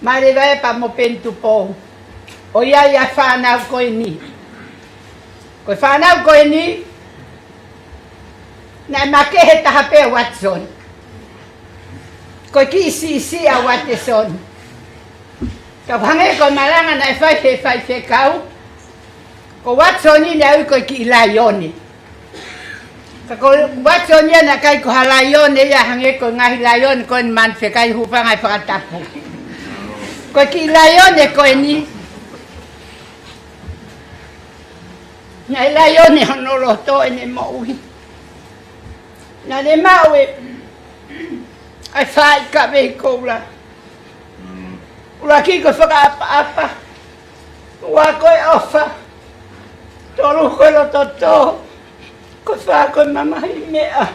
Malevai pea mo Peni Tupou. ʻOku ʻi ai ʻa e fānau ko eni. Ko e fānau ko eni, naʻe makehe taha pē ʻa Uatisoni. Ko e kiʻi siʻisiʻi ʻa Uatisoni. Ka hangē ko e malanga naʻe fai he faifekau, ko Uatisoni naʻe ui ko e kiʻi laione. Ka ko Uatisoni ia naʻe ʻikai ko ha laione ia hangē ko e ngaahi laione ko eni ʻoku manu fekai hūfanga he fakatapu. Ko e kiʻi laione ko eni, naʻe laione hono loto ʻene moʻui. Naʻa ne maʻu e, ʻa e fā ʻi kavei koula. ʻUluaki ko e fakaʻapaʻapa. Ua ko e ʻofa. Tolu ko e loto tō. Ko e fā ko e mamahi meʻa.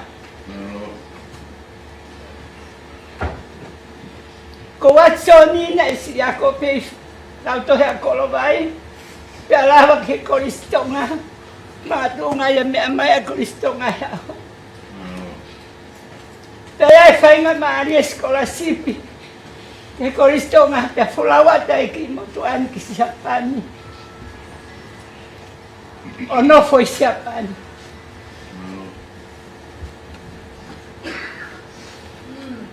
Ko Uatisoni naʻe siʻi ako pē ʻi he lautohi ʻa Kolovai, pea lava ki he Kolisi Tonga. Makatuʻunga ia e meʻa mai ʻa e Kolisi Tonga he ʻaho. Pea ʻi ai e faingamālie sikolasipi ki he Kolisi Tonga, pea folau atu ai e kiʻi motuʻa ni ki Siapani, ʻo nofo ʻi Siapani.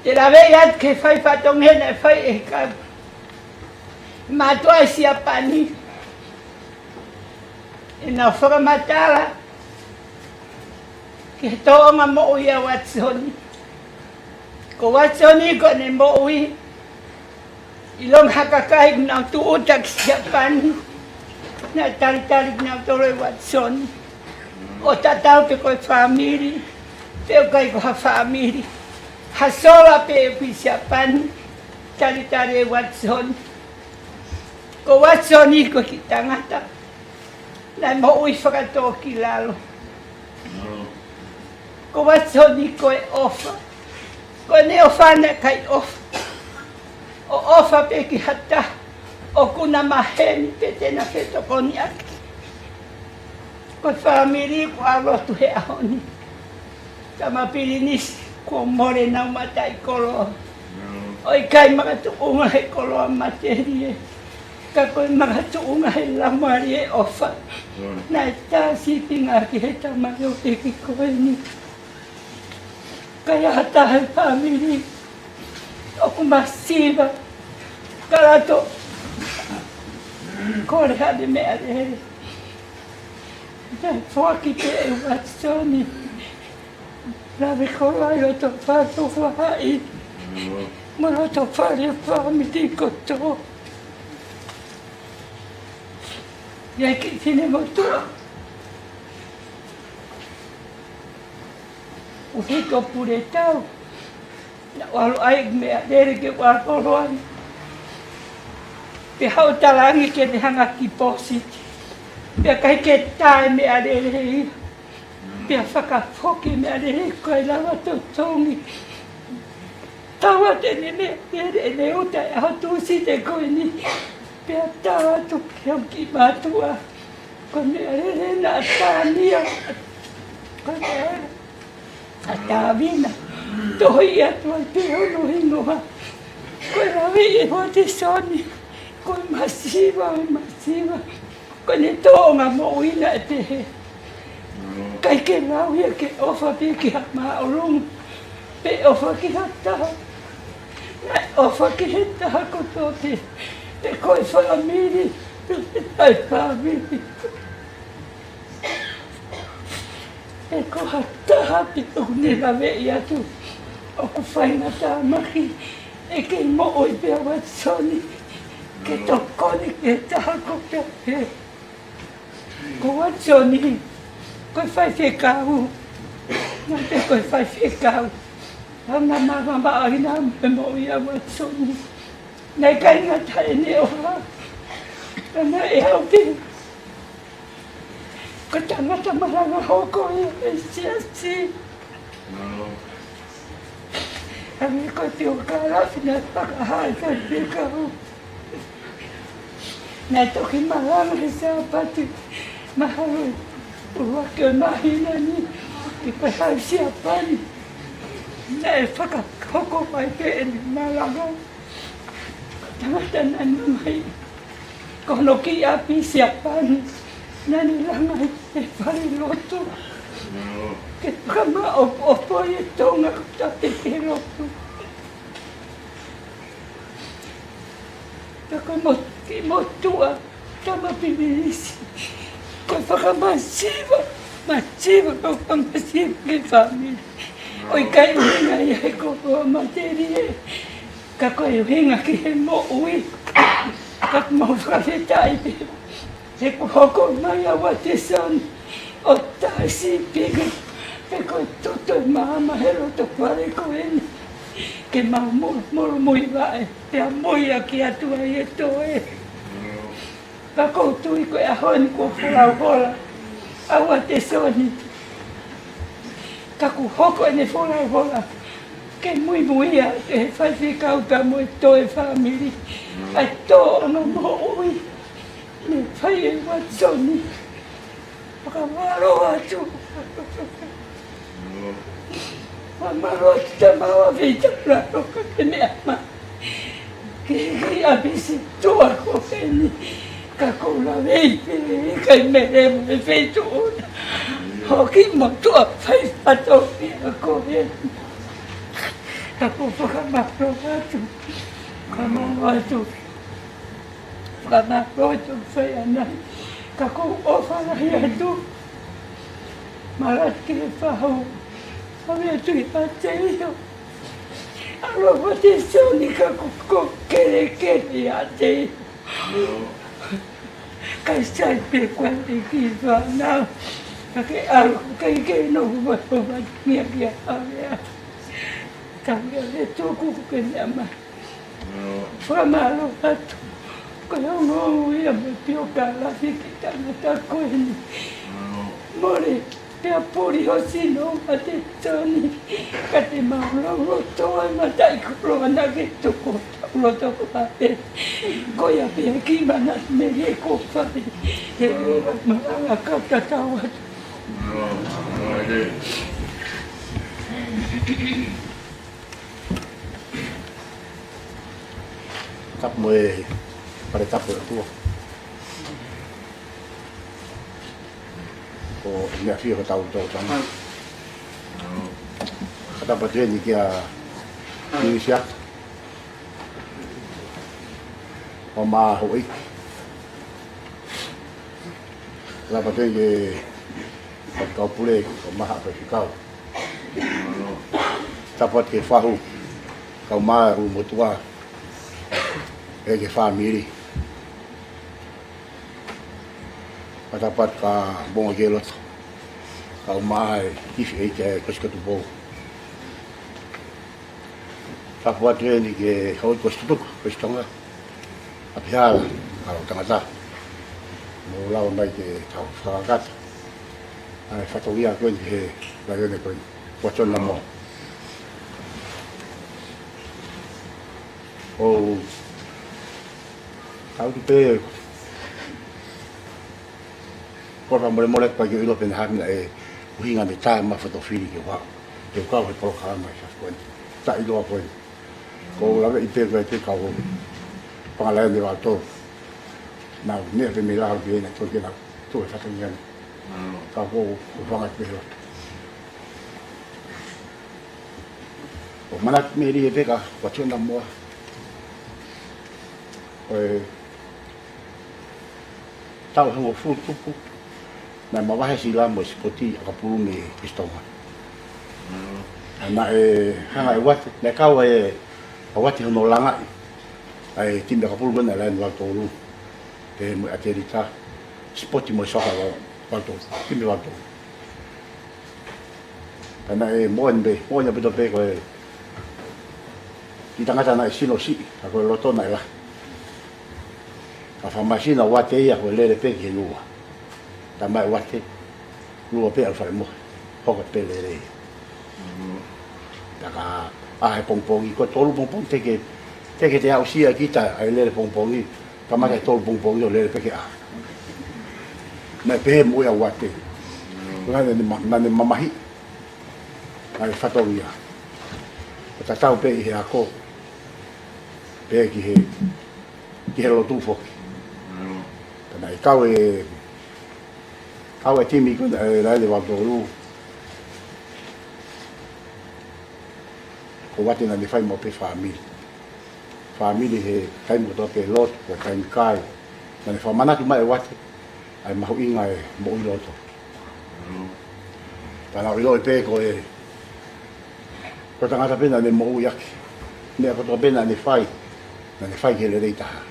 Te u lave atu ki he fai fatongia naʻe fai ʻe he kau mātuʻa ʻi Siapani, ʻenau fakamatala ki he tōʻonga moʻui ʻa Uatisoni. Ko Uatisoni ko ʻene moʻui, ʻilonga ha kakai kuo nau tūʻuta ki Siapani, naʻe talitali kinautolu ʻe Uatisoni, ʻo tatau pe ko e fāmili pe ʻoku ʻikai ko ha fāmili. Ha sola pē ʻi Siapani, talitali ʻe Uatisoni. Ko Uatisoni ko e kiʻi tangata naʻe moʻui fakatōkilalo. Ko Uatisoni ko e ʻofa. Ko ʻene ʻofa naʻe ʻikai ʻofa ʻo ʻofa pē ki ha taha ʻoku na maheni pe te na fetokoniʻaki. Ko e fāmili kuo ʻalu atu he ʻaho ni. Tama Pilinisi, kuo mole ʻenau mataʻikoloa. ʻOku ʻikai makatuʻunga he koloa matelie, ka ko e makatuʻunga he laumālie ʻofa. Naʻe tā sīpinga ki he tamaioʻeiki ko eni. Ka ʻi ai ha taha he fāmili ʻoku masiva, ka lato kole haʻane meʻalele, naʻe foaki pē ʻe Uatisoni. Lave koloa ʻi loto fale ʻo faʻahi mo loto fale fāmili kotoa. ʻI ai e kiʻi finemotuʻa ʻoku fito pule tau. Naʻa ku ʻalu ai meʻalele ke u ʻalu holo ai. Pea haʻu ʻo talaange ke ne hanga ʻo kipositi. Pea ʻikai ke tā e meʻalele ia. Pea fakafoki e meʻalele, ʻikai lava totongi. Tau atu ʻene meʻalele ʻene uta he ʻaho Tūsite ko eni. Pea tau atu ki he kiʻi mātuʻa. Ko e meʻalele naʻa tā ni ia. Ko e meʻalele ʻa Tavina. Tohi atu ai pē hono hingoa. Ko e lave ʻe Uatisoni. Ko e masiva, masiva. Ko ʻene tōʻonga moʻui naʻe pehē. ʻIkai ke lau ia ke ʻofa pē ki ha māʻolunga, pe ʻofa ki ha taha. Naʻe ʻofa ki he taha kotoa pē. Pe ko e fāmili, pe ko e fāmili. Pe ko ha taha pē ʻoku ne laveʻi atu ʻoku faingataʻa mai, ʻe kei moʻui pē ʻa Uatisoni ke tokoni ki he taha kotoa pē. Ko Uatisoni ko e faifekau. Naʻe pehē ko e faifekau. Naʻa na mamaʻo ʻi he moʻui ʻa Uatisoni. Naʻe ʻikai ngata ʻene ʻofa, ka naʻe ʻalu pē ko e tangata malanga hoko ia ʻi he siasi. ʻA ia ko e tio kalafi naʻe fakahā ʻe he faifekau. Naʻe toki malanga he Sāpate mahalo ʻuluaki ʻo e māhina ni, ki he pehē ʻi Siapani. Naʻe fakahoko mai pē ʻene malanga. Tangata naʻe ʻomai ko hono kiʻi ʻapi Siapani, naʻa ne langa ʻi he fale lotu ke fakamaʻopoʻopo ʻa Tonga kotoa pē ki he lotu. Pea ko e mo-, kiʻi motuʻa, Tama Pilinisi. Ko e fakamasiva, masiva, ko e fakamasiva ki he fāmili. ʻOku ʻikai ʻuhinga ia he koloa matelie, ka ko e ʻuhinga ki he moʻui. Ka ʻoku mau fakafetaʻi pē he kuo hoko mai ʻa Uatisoni ʻo tā sīpinga, pe ko e tutu e maama he loto fale ko eni, ke mau mo-, molomui vaʻe, pea moʻui ʻaki atu ai e toe. Ka ʻoku ou tui ko e ʻaho ni kuo folau hola ʻa Uatisoni. Ka kuo hoko ʻene folau hola ke muimui ʻa e faifekau pea mo e toe fāmili. ʻA e tōʻonga moʻui naʻe fai ʻe Uatisoni. Fakamālō atu. Fakamālō atu Tamau ʻa Vita Laloka ke meʻa mai ki he ʻapi situʻa ko eni. Ka ʻoku ou lave pē ʻikai mele mo e feituʻu na. Hoki motuʻa fai fatongia ko eni. Ka ʻoku ou fakamālō atu. Fakamālō atu. Fakamālō atu fai anai. Ka ʻoku ou ʻofa lahi atu. Malaki e fahu. Ave atu ʻiate ia. ʻAlu ʻa Uatisoni ka ʻoku ou kelekele ʻiate ia. Ka sai pē ko e kiʻi fānau. Ka ke ʻalu, ʻikai ke nofo mai ʻo vatingia kia Havea. Ka ke tuku ke meʻa mai. Fakamālō atu. Ko e ongoongo ia mo e piokalafi ki he tangata ko eni. Mole, pea puli ho sino ʻa Tētoni. Ka te mau lau loto ai mataʻikoloa naʻa ke tuku ʻi hotau loto ko ē. Ko ia pē ki mana mele ko fai. He malanga ka tatau atu. Tapu mo e Fale Tapu ʻo e ʻOtua. Ko e meʻa fio ko tau tau tau. Ka tapu atu eni kia Minisia. Ko e maha ʻo e ʻEiki. Ka tapu atu eni ki he kau pule, ko e maha ʻo e faifekau. Tapu atu ki he fahu, kau mai ʻa e motuʻa, ʻa e fāmili. Ka tapu atu ka bonga ki he loto, kau mai ʻa e kifi ʻEiki ʻa e Kosikotu Pou. Tapu atu eni ki he houʻeiki Kosikotu, Kosikotu Tonga. ʻApihala, ʻa e tangata. Mou lava mai ke tau fakakakato ʻa e fatongia ko eni he laione ko eni, Watson Namoa. ʻOku ou tau tu pē, ko e fakamolemole atu pē ke u ʻilo pe naʻe hā mai ʻa e ʻuhinga mei he tā mai fotofili ke u haʻu, ke u kau he polokalama ʻi he efiafi ko eni. Taʻeʻiloa ko eni. Ko u laveʻi pē ko e te kau pangalae ne wal tō. Nau ne pe me lau ke na tō ke na tō e fatongia ni. Ka ko u fanga pē lo. ʻO manatu mei he peka, Watson Namoa. Ko e taʻu hongofulu tupu, naʻe mavahe sila mo e sipoti ʻakapulu mei Kosikotu Tonga. ʻA naʻe hanga ʻe Wate, naʻe kau ʻa Wate hono langaʻi ʻa e timi ʻakapulu ko ena ʻa e Laione Valu Tolu. Pea mo e ʻatelita, sipoti mo e soka ʻa Valu Tolu, timi Valu Tolu. Ka naʻe moʻoni pē, moʻoni ʻaupito pē ko e kiʻi tangata naʻe sino siʻi, ka ko e loto naʻe lahi. Ka fakamasino ʻa Wate ia ko e lele pē ki he lua. Talamai ʻe Wate, lua pē ʻalu fale mohe. Hoko pē lele. Pea ka ʻā he pongipongi, ko e tolu pongipongi te ke, te ke te aʻusia kita ʻa e lele pongipongi. Kamata ʻi he tolu pongipongi ʻo lele pē ke ʻā. Naʻe pehē mo ia ʻa Wate. Naʻa ne ma-, naʻa ne mamahiʻi ʻa e fatongia. ʻO tatau pē ʻi he ako, pea ki he, ki he lotu foki. Pea naʻe kau e, kau e timi ko ē, ʻa e Laione Valu Tolu. Ko Wate naʻa ne fai maʻu pē fāmili. Fāmili he taimi kotoa pē lotu, ko e taimi kai. Naʻa ne fakamanatu mai ʻe Wate ʻa e mahuʻinga e moʻui loto. Pea naʻa ku ʻiloʻi pē ko e, ko e tangata pē naʻa ne moʻui ʻaki. Meʻa kotoa pē naʻa ne fai, naʻa ne fai ki he lelei taha.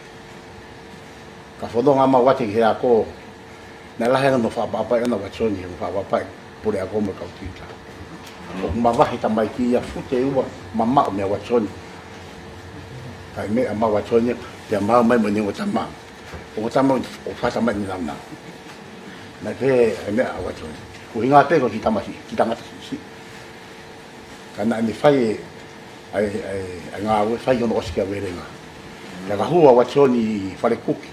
Ka fononga mai ʻa Wate ki he ako, naʻe lahi ange hono fakaʻapaʻapaʻi ʻona ʻa Watson, hono fakaʻapaʻapaʻi puleako mo e kau tita. ʻOku mavahe tamaiki ia fuʻu ua mamaʻo meia Watson. Kae meʻa mai ʻa Watson ia, pea maʻu mai mo ʻene ongo tama. Ongo tama ʻoku fata mai ʻene nāunau. Naʻe pehē ʻa e meʻa ʻa Watson. ʻUhinga pē ko e kiʻi tama siʻi, kiʻi tangata siʻi. Ka naʻa ne fai e, ʻa e, ʻa e, ʻa e ngāue fai hono ʻosi ki ʻavelenga. Pea ka hū ʻa Watson ʻi Falekuki.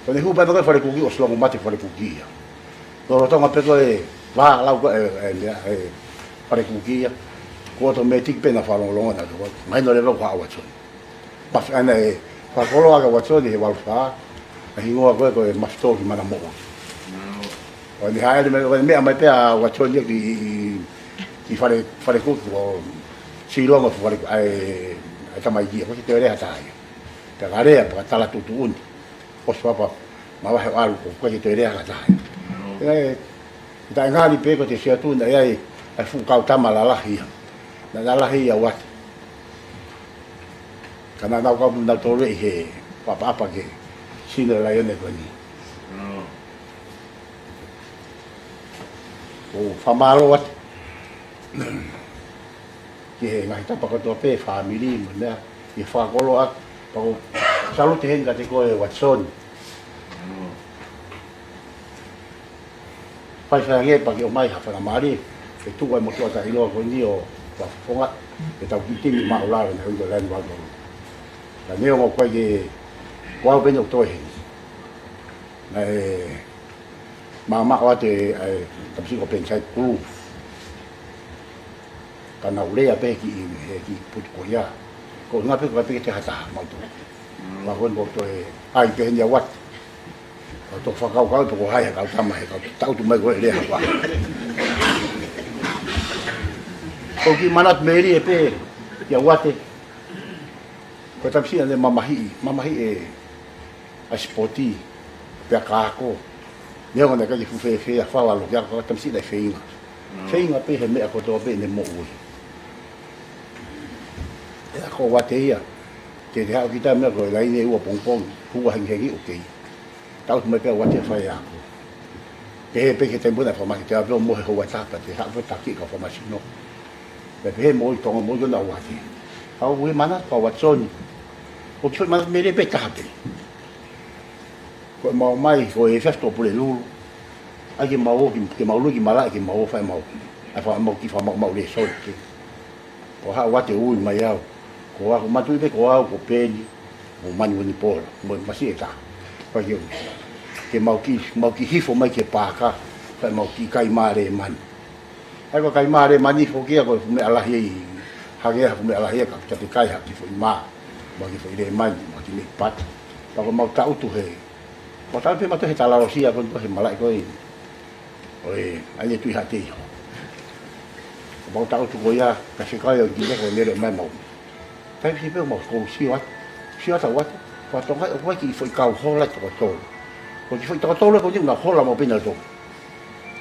Ko ʻene hū pē ʻa Falekuki ʻosi longo mate Falekuki ia. Lolotonga pē ko e vā lau ko e, ʻa e, ʻa e, ʻa e Falekuki ia. Ko e automatic pē naʻa fakalongolongo naʻa, mahino leva ko ē ʻa Watson. Mafi ana e fakakoloa ʻa Watson he valu fā, ʻa e hingoa ko ē ko e Mafitō ki Manamoʻui. ʻO ne haʻele mai, ʻo ne meʻa mai pē ʻa Watson ia ki, ki, ki Fale, Falekuki ʻo sīlonga ʻa Fale, ʻa e, ʻa e tamaiki ia, ʻoku ʻikai ke toe lea ha taha ia. Pea ka lea, pea ka tala tuʻutuʻuni. ʻOsi papa, mavahe ʻo ʻalu, ʻoku ʻikai ke toe lea ha taha ia. ʻE, ʻi taʻengali pē ko e te siatu naʻe ʻi ai ʻa e fuʻu kau tama lalahi ia. Naʻe lalahi ia ʻa Wate. Ka naʻa nau kau mo nautolu ʻi he ʻapaʻapa ki he sino laione ko eni. ʻOku fakamālō atu. ki he ngaahi tapa kotoa pē, fāmili mo e meʻa, ʻi he fakakoloa. Pea ko e salute heni kiate koe Watson. Faifai ange pea ke ʻomai ha faingamālie ke tuku ai e motuʻa taʻeʻiloa ko eni ʻo fakafofonga ʻetau kiʻi timi māʻulalo naʻe ui ko e Land Rover. Ka neongo ko e ke ko au pē eni ʻoku toe heni. Naʻe mamaʻo atu e, e tamasiʻi ko Pensai Kulu. Ka naʻa ku lea pē he kiʻi, he kiʻi putu ko ia. Ko e ʻuhinga pē ko e peke te hata mau tu. Pea ko eni ʻoku toe ʻai pē heni ʻa Wate. Ka u toe fakakaukau pe ko hai ha kau tama he kau tau tu mai ko e lea hapa. Ko e kiʻi manatu melie pē kia Wate. Ko e tamasiʻi naʻe mamahiʻi, mamahiʻi e ʻa e sipoti, pea ka ako. Neongo naʻe ʻikai ke fuʻu fēfē ʻa fala loki ako, ka ko e tamasiʻi naʻe feinga. Feinga pē he meʻa kotoa pē ʻene moʻui. ʻE ako Wate ia. Te te haʻu kita meʻa ko e laine ua pongipongi, ua hengihengi ʻoku kei. Tau tu mai pē ʻa Wate fai ako. Pehē pē ki he taimi puna fakamaki te ape ʻo mohe houa taha pea te haʻu pē taki ka fakamasi no. Pea pehē mo i Tonga mo i kona Wate. Au ui manatu ʻa Watson. ʻOku kiʻi foʻi manatu melie pē ʻe taha pē. Ko ʻemau ō mai, ko e fefto Pulelulu. ʻAi ke mau ō, ke, ke mau lue ki malaʻe, ke mau ō fai mau. ʻAi fai mau kiʻi fai mau, mau lēsoni ke. Ko haʻu Wate ui mai au. Ko au, manatuʻi pē ko au, ko Peni, mo Mani Winipola, mo e masiʻi ʻe taha. Pea ke, ke mau kiʻi, mau kiʻi hifo mai ki he paaka, fai mau kiʻi kai mā lēmani. ʻAi ko e kai mā lēmani foki ia ko e fuʻu meʻa lahi ʻi, hangē ha fuʻu meʻa lahi ia ka pita te kai ha kiʻi foʻi mā, mo ha kiʻi foʻi lēmani, mo ha kiʻi meʻi pata. Pea ko ʻemau tangutu he, mau tangutu pē mautolu he talalosia ko eni ko he malaʻe ko ē. ʻOi, ʻai ʻe Tuʻi Haʻateiho. Ko ʻemau tangutu ko ia, ka se kai ʻo kile ko e lele mai mau. Taimi siʻi pē mau ko u sio atu, sio atu ʻa Wate, ko Tonga ʻoku ʻi ai kiʻi foʻi kau hola ʻe toko tolu. Ko e kiʻi foʻi toko tolu ko eni naʻa hola mau pē nautolu.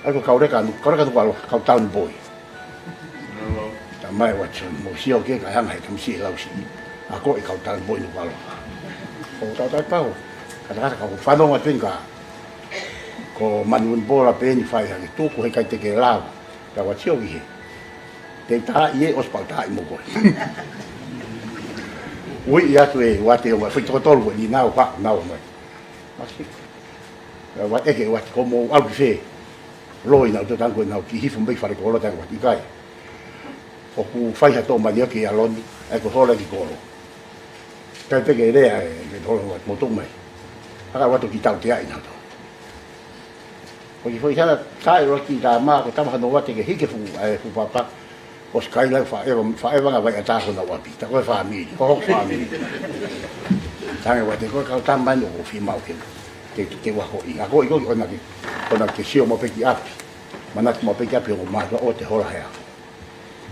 ʻAi ko e kau leka Nu-, kau leka Nukuʻalofa, kau Town Boy. Tamai Watson, mou sio ki he kaihanga he tamasiʻi ʻe lausiʻi. ʻA ko e kau Town Boy Nukuʻalofa. Ko u tautau pau, ka ta kata ka u fanongo atu eni ka ko Mani Winipola pē eni fai hake tuku he ʻikai te ke lava. Ka u sio ki he. Te u taaʻi ē, ʻosi pau taaʻi mo koe. Ui atu ē Wate ʻo mai, foʻi toko tolu ko eni naʻa ku nau mai. Masiʻi. Ka u ʻeke Wate ko mou ʻalu ki fē. Loi naʻa ku toe tangutu naʻa ku kiʻi hifo mei fale kolo tangutu ʻikai. ʻOku fai ha tō mani ʻaki ʻa Loni, ʻai ko e hola ki kolo. Kai pē ke lea ē, ke hola Wate mo tō mai. Haka Wate ki tau te ai nautolu. Ko e kiʻi foʻi hana, tae ua ki tama, ko tama hano Wate ke hiki fuʻu, ʻai fuʻu papa. ʻOsi kai lau faʻeva, faʻeva ngā vai ʻatā ko nau ʻapi. Ta ko e fāmili, ko hoku fāmili. Tange Wate ko e kau tama eni ʻoku fiemaʻu ke, ke, ke ua ko i. ʻA ko i ko i ʻona ke, ʻona ke sio mau pē ki ʻapi. Manatu mau pē ki ʻapi ʻo mātuʻa ʻo te hola hea.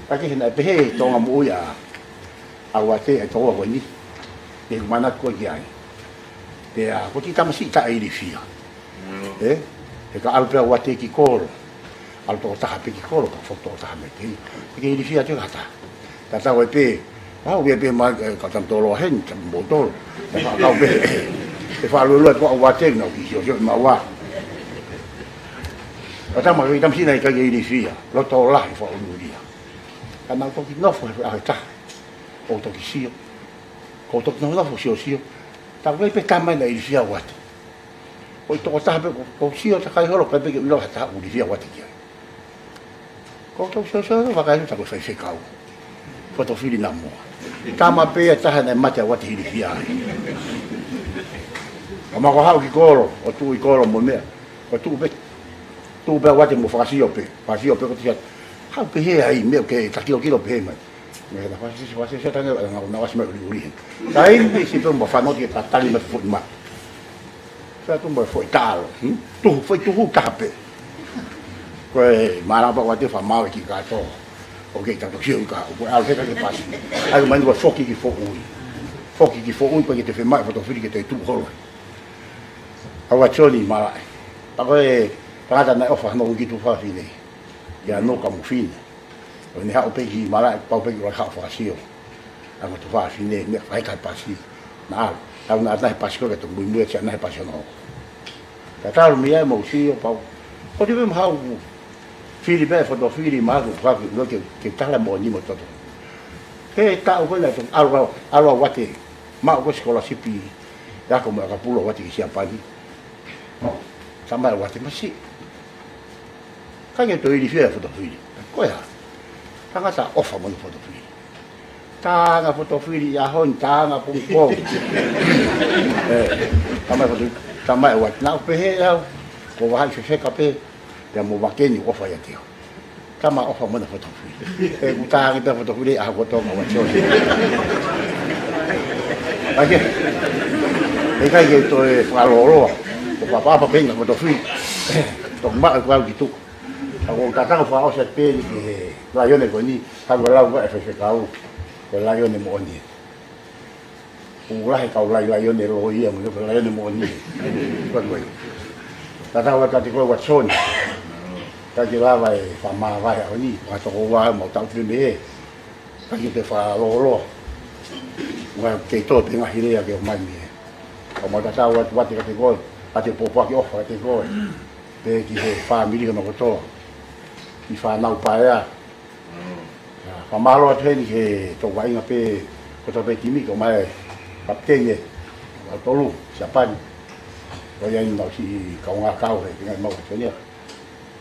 Ka ke hena e pehē Tonga moʻui ʻa, ʻa Wate ʻa e Tonga ko eni. Ke manatu ko ki ai. Pea ko e kiʻi tamasiʻi taʻeilifia. ʻE? He ka ʻalu pē ʻa Wate ki kolo. ʻAlu toko taha pē ki kolo, ka foki toko taha mai kei. Ke ilifia te kata. Tatau ai pē. Au ia pē mai, ʻe, ka tam tolo heni, tam mo tolo. Ka kau pē. ʻE fakalulu atu ʻa Wate naʻa ku kiʻi sio sio maua. Ka tama ke tamasiʻi naʻe ʻikai ke ilifia. Loto lahi fakalulu ia. Ka naʻa ku toki nofo he ʻaho ʻe taha. ʻO toki sio. Ko u toki nofo nofo sio sio. Ta ko e pē tama naʻe ilifia Wate. Ko e toko taha pē ko, ko sio ta kai holo kai pē ke ʻilo ha taha ʻoku ilifia Wate ki ai. Ko u toki sio sio vakai ta ko e faifekau. Fotofili Namoa. Tama pē ia taha naʻe mate ʻa Wate ilifia ai. Ka ma ko haʻu ki kolo, ʻo tuʻu ʻi kolo mo meʻa. Ko tuʻu pē, tuʻu pē ʻa Wate mo fakasio pē, fakasio pē ko tia. Haʻu pē he ai meʻa ke ta kilokilo pē he mai. Meʻa na fasi, fasi, fasi, tange, na, na fasi mai uli, uli he. Taimi siʻi pē mo fano ke ta tangi mai foʻi ma. Sa tu mo foʻi talo, hmm? Tu, foʻi tuhu taha pē. Ko e mālama Wate fa mau ki kato. ʻOku kei ta toki sio ka, ko e ʻalu he ka ke pasi. ʻAi mai ko e foki ki foʻui. Foki ki foʻui, ko e ke te femaʻi fotofili ke te tuʻu holo. ʻA Watson ʻi malaʻe. Pea ko e tangata naʻe ʻofa hano ki tuʻa fafine. Ia no ka mo fine. ʻO ne haʻu pē ki malaʻe, pau pē ki ʻola haʻu fakasio. ʻA mo tuʻa fafine, meʻa fai kai pasi. Naʻa, tau naʻa nahe pasi ko ke tō muimui ʻa nahe pasi hono. Ka talu mei ai mo sio pau. Ko te pē mo haʻu. Fili pē fotofili ma ku faki, no ke, ke tala mo ni mo toto. He taʻu ko ē naʻe toki ʻalu, ʻalu ʻa Uate, maʻu ko ē sikolasipi, ʻo ako mo ʻakapulu ʻa Uate ki Siapani. Talamai ʻe Uate, masiʻi. ʻIkai ke toe ilifia ʻa Fotofili. Ko e hā? Tangata ʻofa mo hono fotofili. Tā anga fotofili ʻi he ʻaho ni, tā anga pongipongi. Ē, talamai ʻe Foto-, talamai ʻe Uate, naʻá ku pehē ʻe au, ko e vahaʻi fefeka pē, pea mo Vakeni ʻoku ʻofa ʻiate au. Tama ʻofa mo hono fotofili. ʻOku tā ange pē ʻa fotofili ʻi he ʻaho kotoa mo Uate. ʻIkai ke, ʻikai ke toe fakalōloa. Ko e papa pē ʻa fotofili. Toki maʻu ʻe au ki tuʻa. Ka ʻoku ou tatau fakaʻosi atu pē eni ki he laione ko eni, ka ʻoku lau ʻe he faifekau, ko e laione moʻoni. ʻOku lahi e kau lai-, laione loi ia, mo e laione moʻoni. Ko e, ko e. Tatau atu kiate koe Uatesoni. ʻIkai ke lava e fakamāvae ʻo e ʻaho ni, fakatokoua mo taʻu pē mei he. ʻIkai ke toe fakalōloa. Ua kei toe pē ngaahi lea ke ʻomai mei he. ʻOku mau tatau atu Uate kiate koe, kiate Popoaki, ʻofa kiate koe. Pea ki he fāmili hono kotoa. Ki he fānau paea. ʻIa, fakamālō atu heni ki he toʻu vaʻinga pē, ko e toʻu pē timi, ko mai kapiteni ē, ʻa e tolu, Siapani. Ko ia eni mau siʻi kaungā kau he, ki he ngaahi mau Uatesoni.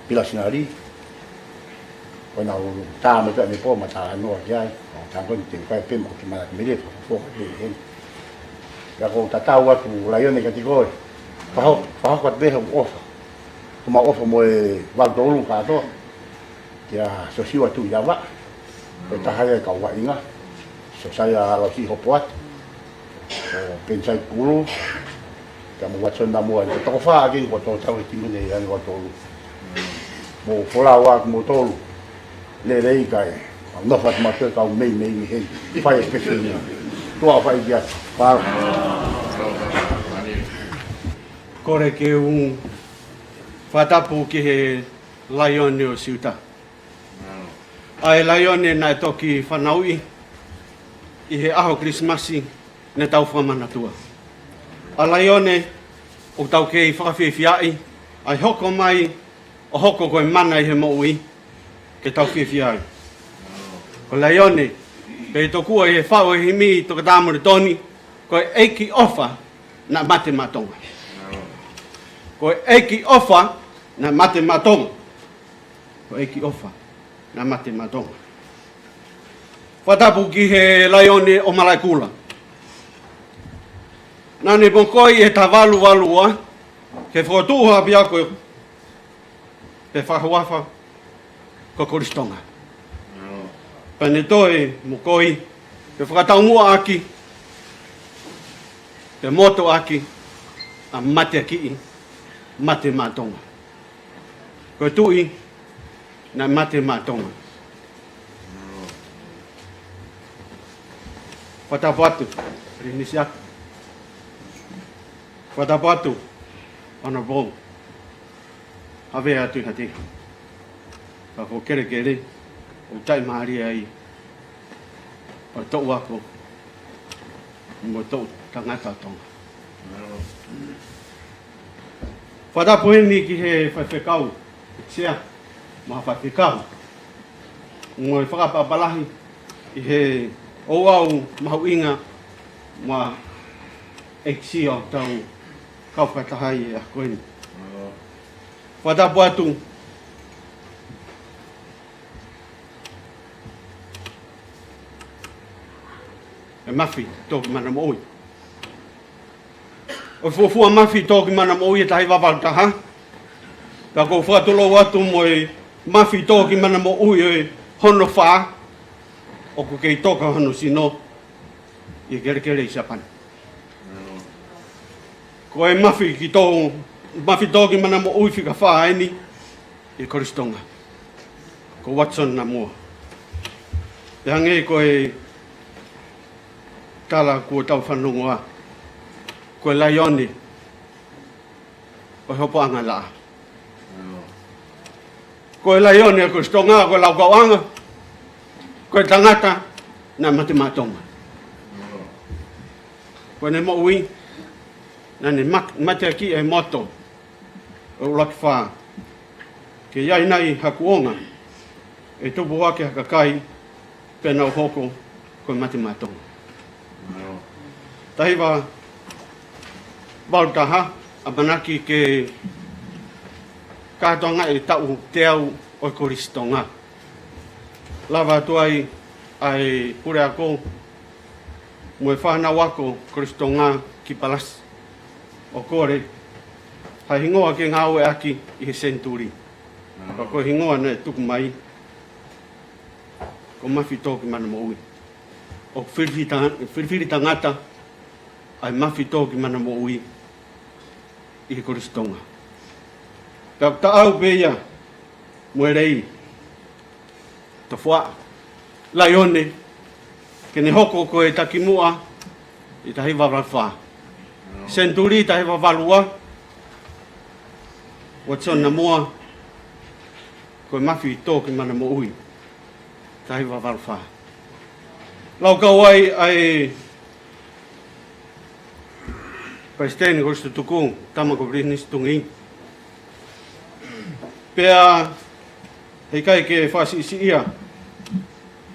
Pila Sinali. Ko ʻenau tā mai pē ʻanepō, ma talanoa ki ai. ʻO tango ni te u kai pē mo ki mana ki mele, fo, fo, fo, heni. ʻIa ʻoku ou tatau atu laione kiate koe. Faho, faho ko te hoku ʻofa. Ko ʻema ʻofa mo e valu tolu kātoa. Kia Sosiua Tuʻiava, ko e taha ia e kau vaʻinga, Sosaia Lausiʻi Hopoate, ʻo Penisai Pulu, kia mo Uatesoni Namua, ko e toko fā ʻaki eni ko e toko tau he timi ni ʻi he valu tolu. Mou folau ā kimoutolu, lelei kae, mau nofo atu mautolu kau meimei mei heni, fai e pefeni. Tuʻa fai kia, pala. Kole ke u fakatapu ki he Laione ʻo Siuta. ʻA e laione naʻe toki fanauʻi ʻi he ʻaho Kilisimasi ne tau fakamanatua. ʻA e laione ʻoku tau kei fakafiefiaʻi, ʻa e hoko mai ʻo hoko ko e mana ʻi he moʻui ke tau fiefia ai. Ko e laione, pea tokua ʻi he faʻu ʻo e himi Toketā Moulitoni, ko e ʻEiki ʻofa naʻe mate maʻa Tonga. Ko e ʻEiki ʻofa naʻe mate maʻa Tonga. Ko e ʻEiki ʻofa naʻe mate maʻa Tonga. Fakatapu ki he laione ʻo Malaʻekula. Naʻa ne mokoi ʻi he taha valu valu ua, ke fokotuʻu ha ʻapiako, pea fakahuafa ko Kolisi Tonga. Pea ne toe mokoi, pea fakataumuʻa ʻaki, pea moto ʻaki, ʻa e mateakiʻi, mate maʻa Tonga. Ko e Tuʻi naʻe mate maʻa Tonga. Fakatapu atu, Pilinisi Ako. Fakatapu atu, Honourable Havea Tuʻihaʻatea. Ka ko e kelekele, ʻoku taʻimālie ai ʻa e toʻu ako mo e toʻu tangata ʻo Tonga. Fakatapu heni ki he faifekau, Sea, mo e faifekau. Mo e fakaʻapaʻapa lahi ʻi he ouau mahuʻinga mo e ʻEiki Sea ʻo ʻetau kau fakataha ʻi he ʻaho ko eni. Fakatapu atu e Mafi Tōkimanamoʻui. ʻO e fuofua Mafi Tōkimanamoʻui ʻe taha hiva valu taha. Ka ʻoku ou fakatulou atu mo e Mafi Tōkimanamoʻui ʻo e hono fā, ʻoku kei toka hono sino ʻi he kelekele ʻi Siapani. Ko e Mafi ki tō, Mafi Tōkimanamoʻui fika fā eni ʻi Kolisi Tonga. Ko Watson Namua. Pea hangē ko e tala kuo tau fanongoa, ko e laione ʻo e hopoʻanga laʻā. Ko e laione ʻo Kolisi Tonga, ko e laukauʻanga, ko e tangata naʻe mate maʻa Tonga. Ko ʻene moʻui, naʻa ne mak-, mateakiʻi e moto ʻo e ʻUluaki Fā. Ke ʻi ai nai ha kuonga ʻe tupu hake ha kakai, pea nau hoko ko e Mate Maʻa Tonga. Taha hiva valu taha, ʻamanaki ke kātoanga e taʻu teau ʻo e Kolisi Tonga. Lava atu ai ʻa e puleako mo e fānau ako Kolisi Tonga ki Palasi ʻo kole ha hingoa ke ngāueʻaki ʻi he senituli. Pea ko e hingoa naʻe tuku mai, ko Mafi Tōkimanamoʻui. ʻOku filifili tanga-, filifili tangata ʻa e Mafi Tōkimanamoʻui ʻi he Kolisi Tonga. Pea ʻoku taʻau pē ia mo e lei, Tofuaʻa Laione, ke ne hoko ko e takimuʻa ʻi taha hiva valu fā. Senituli taha hiva valu ua, Watson Namoa, ko e Mafi Tōkimanamoʻui, taha hiva valu fā. Lau kau ai ʻa e Palesiteni Kolisi Tutuku, tama ko Pilinisi Tungī. Pea heʻikai ke fakasiʻisiʻia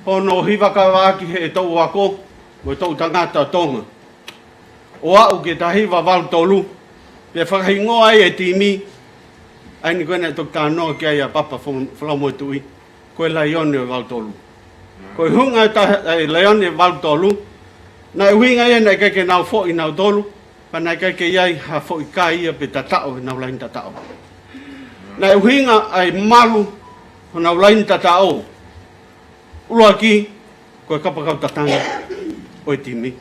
hono hiva kavaʻaki he toʻu ako mo e toʻu tangata ʻo Tonga ʻo aʻu ki he taha hiva valu tolu, pea fakahingoa ai e timi, ʻa eni ko ē naʻe toki talanoa ki ai ʻa Papa Fo-, Folau Moetuʻi, ko e Laione ʻo e valu tolu. Ko e ʻuhinga e taha, e Laione ʻo e valu tolu, naʻe ʻuhinga ia naʻe ʻikai ke nau foʻi nautolu, pea naʻe ʻikai ke ʻi ai ha foʻi kai ia pe tataʻo ʻenau laine tataʻo. Naʻe ʻuhinga ʻa e malu honau laine tataʻo. ʻUluaki, ko e kapakau tatanga ʻo e timi,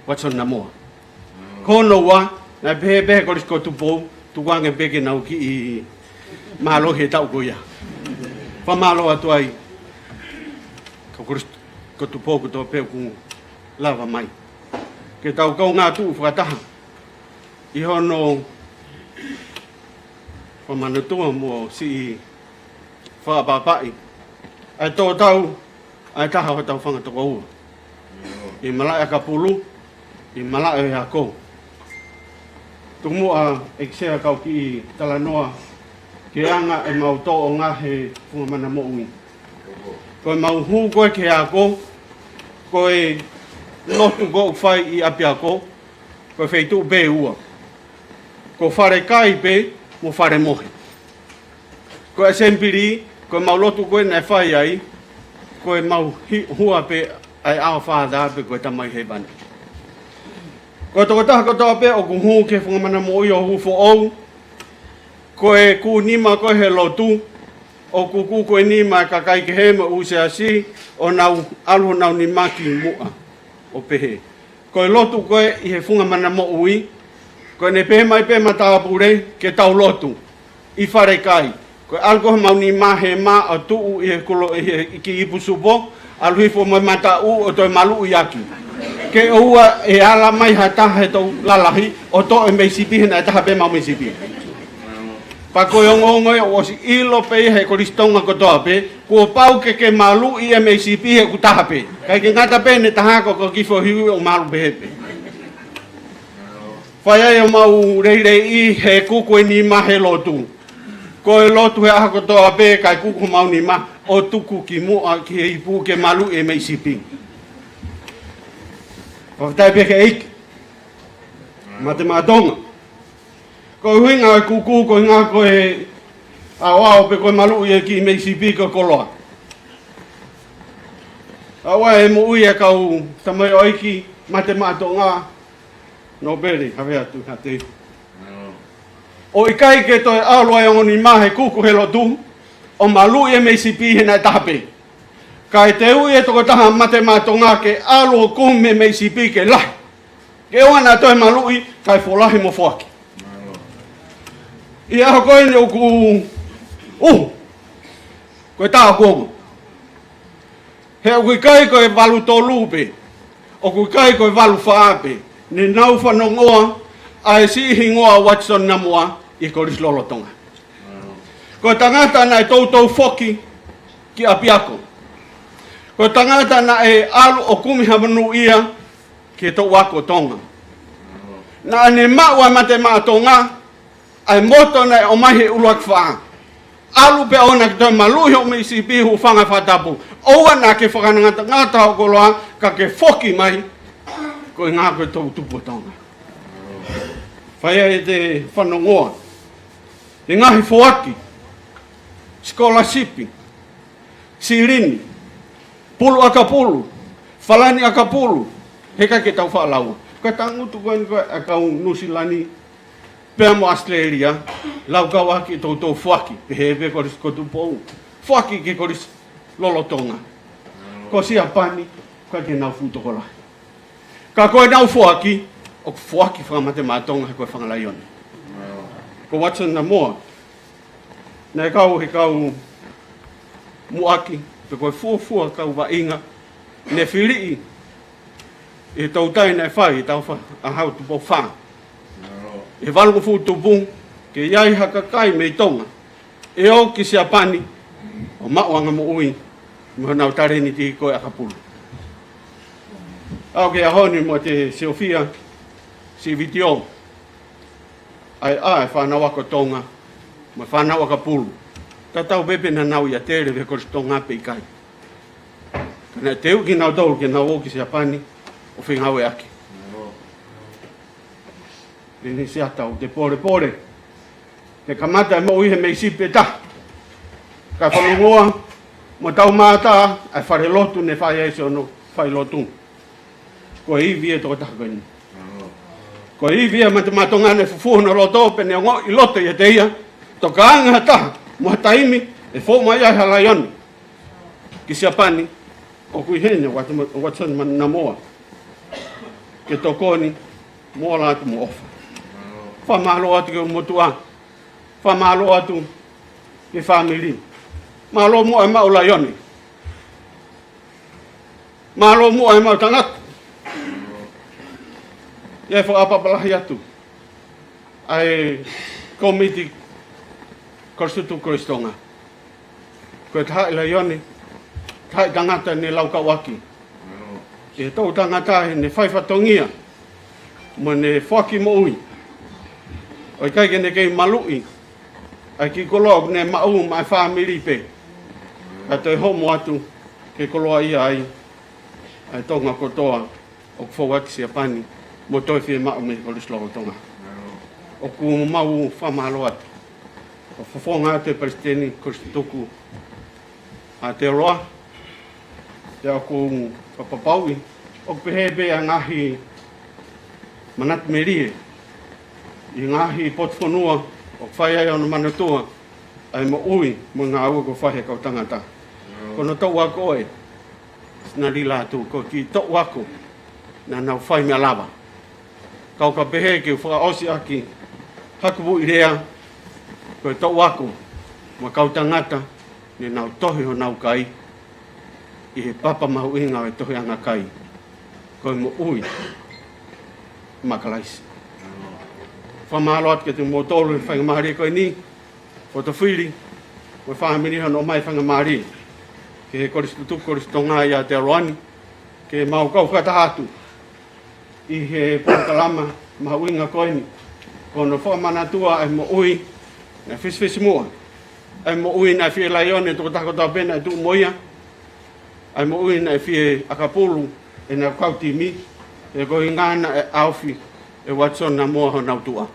Watson Namoa. Ko hono ua, naʻe pehē pē he Kolisi ko Tupou, tukuange pē ke nau kiʻi mālohi he taʻu ko ia. Fakamālō atu ai ki he Kolisi ko Tupou kotoa pē ʻoku lava mai ke tau kaungā tuʻu fakataha ʻi hono fakamanatua mo siʻi fakaʻapaʻapaʻi ʻa e tō tau ʻa e taha ʻo hotau fanga tokoua ʻi he malaʻe ʻakapulu, ʻi he malaʻe ʻo e ako. Tuku muʻa ʻEiki Sea kau kiʻi talanoa ki he anga ʻemau tōʻonga he funga mana moʻui. Ko ʻemau hū ko ē ki he ako, ko e lotu ko ē ʻoku fai ʻi ʻapiako, ko e feituʻu pē ʻe ua. Ko fale kai pē mo fale mohe. Ko e ʻasempili, ko ʻemau lotu ko ē naʻe fai ai, ko ʻemau hi-, hua pē ʻa e Our Father pe ko e Tamai Hēvani. Ko e tokotaha kotoa pē ʻoku hū ki he funga mana moʻui ʻo hū foʻou, ko e kū nima ko ē he lotu, ʻoku kū ko ē nima e kakai kehe mo e ʻū siasi, ʻo nau ʻalu honau nima ki muʻa ʻo pehē, ko e lotu ko ē ʻi he funga mana moʻui, ko ʻene pehē mai pē matāpule ke tau lotu ʻi fale kai. Ko e ʻalu ko ē homau nima he mā ʻo tuʻu ʻi he kulo, ʻi he, ʻi he kiʻi ipu supo, ʻalu hifo mo e mataʻu ʻo toe maluʻi ʻaki. Ke ʻoua ʻe ala mai ha taha he toʻu lalahi ʻo toʻo e meʻi sipi he naʻe taha pē mau meʻi sipi. Pea ko e ongoongo ia ʻoku ʻosi ʻilo pē ia he Kolisi Tonga kotoa pē, kuo pau ke ke maluʻi e meʻi sipi he ʻoku taha pē. ʻIkai ke ngata pē ʻene taha ko e kiʻi foʻi hiu ʻo malu pehē pē. Fai ai ʻemau leileiʻi he kū ko ē nima he lotu. Ko e lotu he ʻaho kotoa pē kae kū ko ē homau nima ʻo tuku ki muʻa ki he ipu ke maluʻi e meʻi sipi. Fakafetaʻi pē ki he ʻEiki. Mate Maʻa Tonga. Ko e ʻuhinga e kūkū, ko e ʻuhinga ko e ʻaoʻao pe ko e maluʻi e kiʻi meʻi sipi ko e koloa. ʻAua e moʻui e kau tamaioʻeiki Mate Maʻa Tonga, Nōpele, Havea Tuʻihaʻateiho. ʻO ʻikai ke toe ʻalu ai ongo nima he kū ko ē he lotu ʻo maluʻi e meʻi sipi he naʻe taha pē. Kae teuʻi e tokotaha Mate Maʻa Tonga ke ʻalu ʻo kumi e meʻi sipi ke lahi. Ke ʻoua naʻa toe maluʻi, kae folahi mo foaki. ʻI he ʻaho ko eni ʻoku ʻuhu, ko e taʻu kuo ongo. He ʻoku ʻikai ko e valu tolu pē, ʻoku ʻikai ko e valu fā pē, ne nau fanongoa ʻa e siʻi hingoa Watson Namoa ʻi he Kolisi lolotonga. Ko e tangata naʻe toutou foki ki ʻapiako. Ko e tangata naʻe ʻalu ʻo kumi ha monūʻia ki he toʻu ako Tonga. Naʻa ne maʻu ʻa Mate Maʻa Tonga, ʻa e moto naʻe ʻomai he ʻuluaki faʻahinga. ʻAlu pē ʻoua naʻa ke toe maluʻi hoʻo meʻi sipi, hūfanga he fakatapu. ʻOua naʻa ke fakangatangata hoʻo koloa, ka ke foki mai. Ko e ngaahi ko e toʻutupu ʻo Tonga. Fai ai ʻete fanongoa. ʻE ngaahi foaki. Sikolasipi. Silini. Pulu ʻakapulu. Falani ʻakapulu. He ʻikai ke tau faʻa lau. Ko e tangutu ko eni ko e ʻakau Nuʻu Sila ni. Pea mo ʻAositelēlia, laukau ʻaki ʻetau tau foaki, pehē pē Kolisi ko Tupou. Foaki ki he Kolisi lolotonga. Ko Siapani, ʻikai ke nau fuʻu tokolahi. Ka ko ʻenau foaki, ʻoku foaki fakamatematonga he ko e fanga laione. Ko Watson Namoa, naʻe kau he kau muʻaki, pe ko e fuofua kau vaʻinga, ne filiʻi ʻi he toutai naʻe fai, ʻi he taufa ʻa Hau Tupou Fā. ʻI he valungofulu tupu, ke ʻi ai ha kakai mei Tonga ʻe ō ki Siapani, ʻo maʻu anga moʻui, mo honau talēniti ko e ʻakapulu. ʻAʻu ki he ʻaho ni mo te siofia, siʻi vitiō, ʻa e, ʻa e fānau ako Tonga, mo e fānau ʻakapulu. Tatau pē pe naʻa nau ʻi ʻAtele pe Kolisi Tonga pe ʻikai. Ka naʻe teuʻi kinautolu ke nau ō ki Siapani, ʻo fengāueʻaki. Pea ne siʻi ʻatā ʻo te polepole. Te kamata e moʻui he meʻi sipi ʻe taha. Ka fanongoa, mo tau mātā, ʻa e falelotu ne fai ai siʻono failotu. Ko e ivi e tokotaha ko eni. Ko e ivi e matematonga ne fufū hono loto, pea ne ongoʻi loto ʻiate ia. Tokanga ha taha, mo ha taimi, ʻe fou mai ai ha laione. Ki Siapani, ʻoku ʻi heni, Wat-, Watson Namoa. Ke tokoni, mo ola atu mo ʻofa. Fakamālō atu ki he motuʻa. Fakamālō atu ki he fāmili. Mālō muʻa e maʻu laione. Mālō muʻa e maʻu tangata. ʻI ai e fakaʻapaʻapa lahi atu ʻa e kōmiti Kolisi Tutuku Kolisi Tonga. Ko e taha e laione, taha e tangata ne laukau ʻaki. ʻI he toʻutangata ne fai fatongia, mo ne foaki moʻui. ʻO ʻikai ke ne kei maluʻi ʻa e kiʻi koloa ʻoku ne maʻu maʻa e fāmili pē. Ka toe homo atu ke koloaʻia ai ʻa e Tonga kotoa ʻoku fou ʻaki Siapani mo toe fiemaʻu mei he Kolisi Lolotonga. ʻOku mau fakamālō atu. ʻOku fofonga atu e Palesiteni Kolisi Tutuku ʻa Aotearoa, pea ʻoku fakapapauʻi ʻoku pehē pē ʻa e ngaahi manatu melie ʻi he ngaahi potu fonua ʻoku fai ai hono manatua ʻa e moʻui mo e ngāue ʻoku fai he kau tangata. Ko hono toʻu ako ē, Sinalila atu, ko e kiʻi toʻu ako naʻa nau fai meʻa lava. Kau ka pehē ke u fakaʻosi ʻaki haku puʻi lea, ko e toʻu ako mo e kau tangata ne nau tohi honau kai ʻi he papa mahuʻinga ʻo e tohiʻanga kai, ko e moʻui maʻa Kalaisi. Fakamālō atu kiate kimoutolu he faingamālie ko eni, Potofili, mo e fāmili hono ʻomai faingamālie ki he Kolisi Tutuku Kolisi Tonga ʻi Aotearoa ni, ke mau kau fakataha atu ʻi he polokalama mahuʻinga ko eni, ko hono fakamanatua ʻa e moʻui naʻe fisifisimuʻa, ʻa e moʻui naʻe fie laione tokotaha kotoa pē naʻe tuʻu mo ia, ʻa e moʻui naʻe fie ʻakapulu ʻenau kau timi, he ko e ʻuhinga naʻe ʻaofi ʻe Watson Namoa honau tuʻa.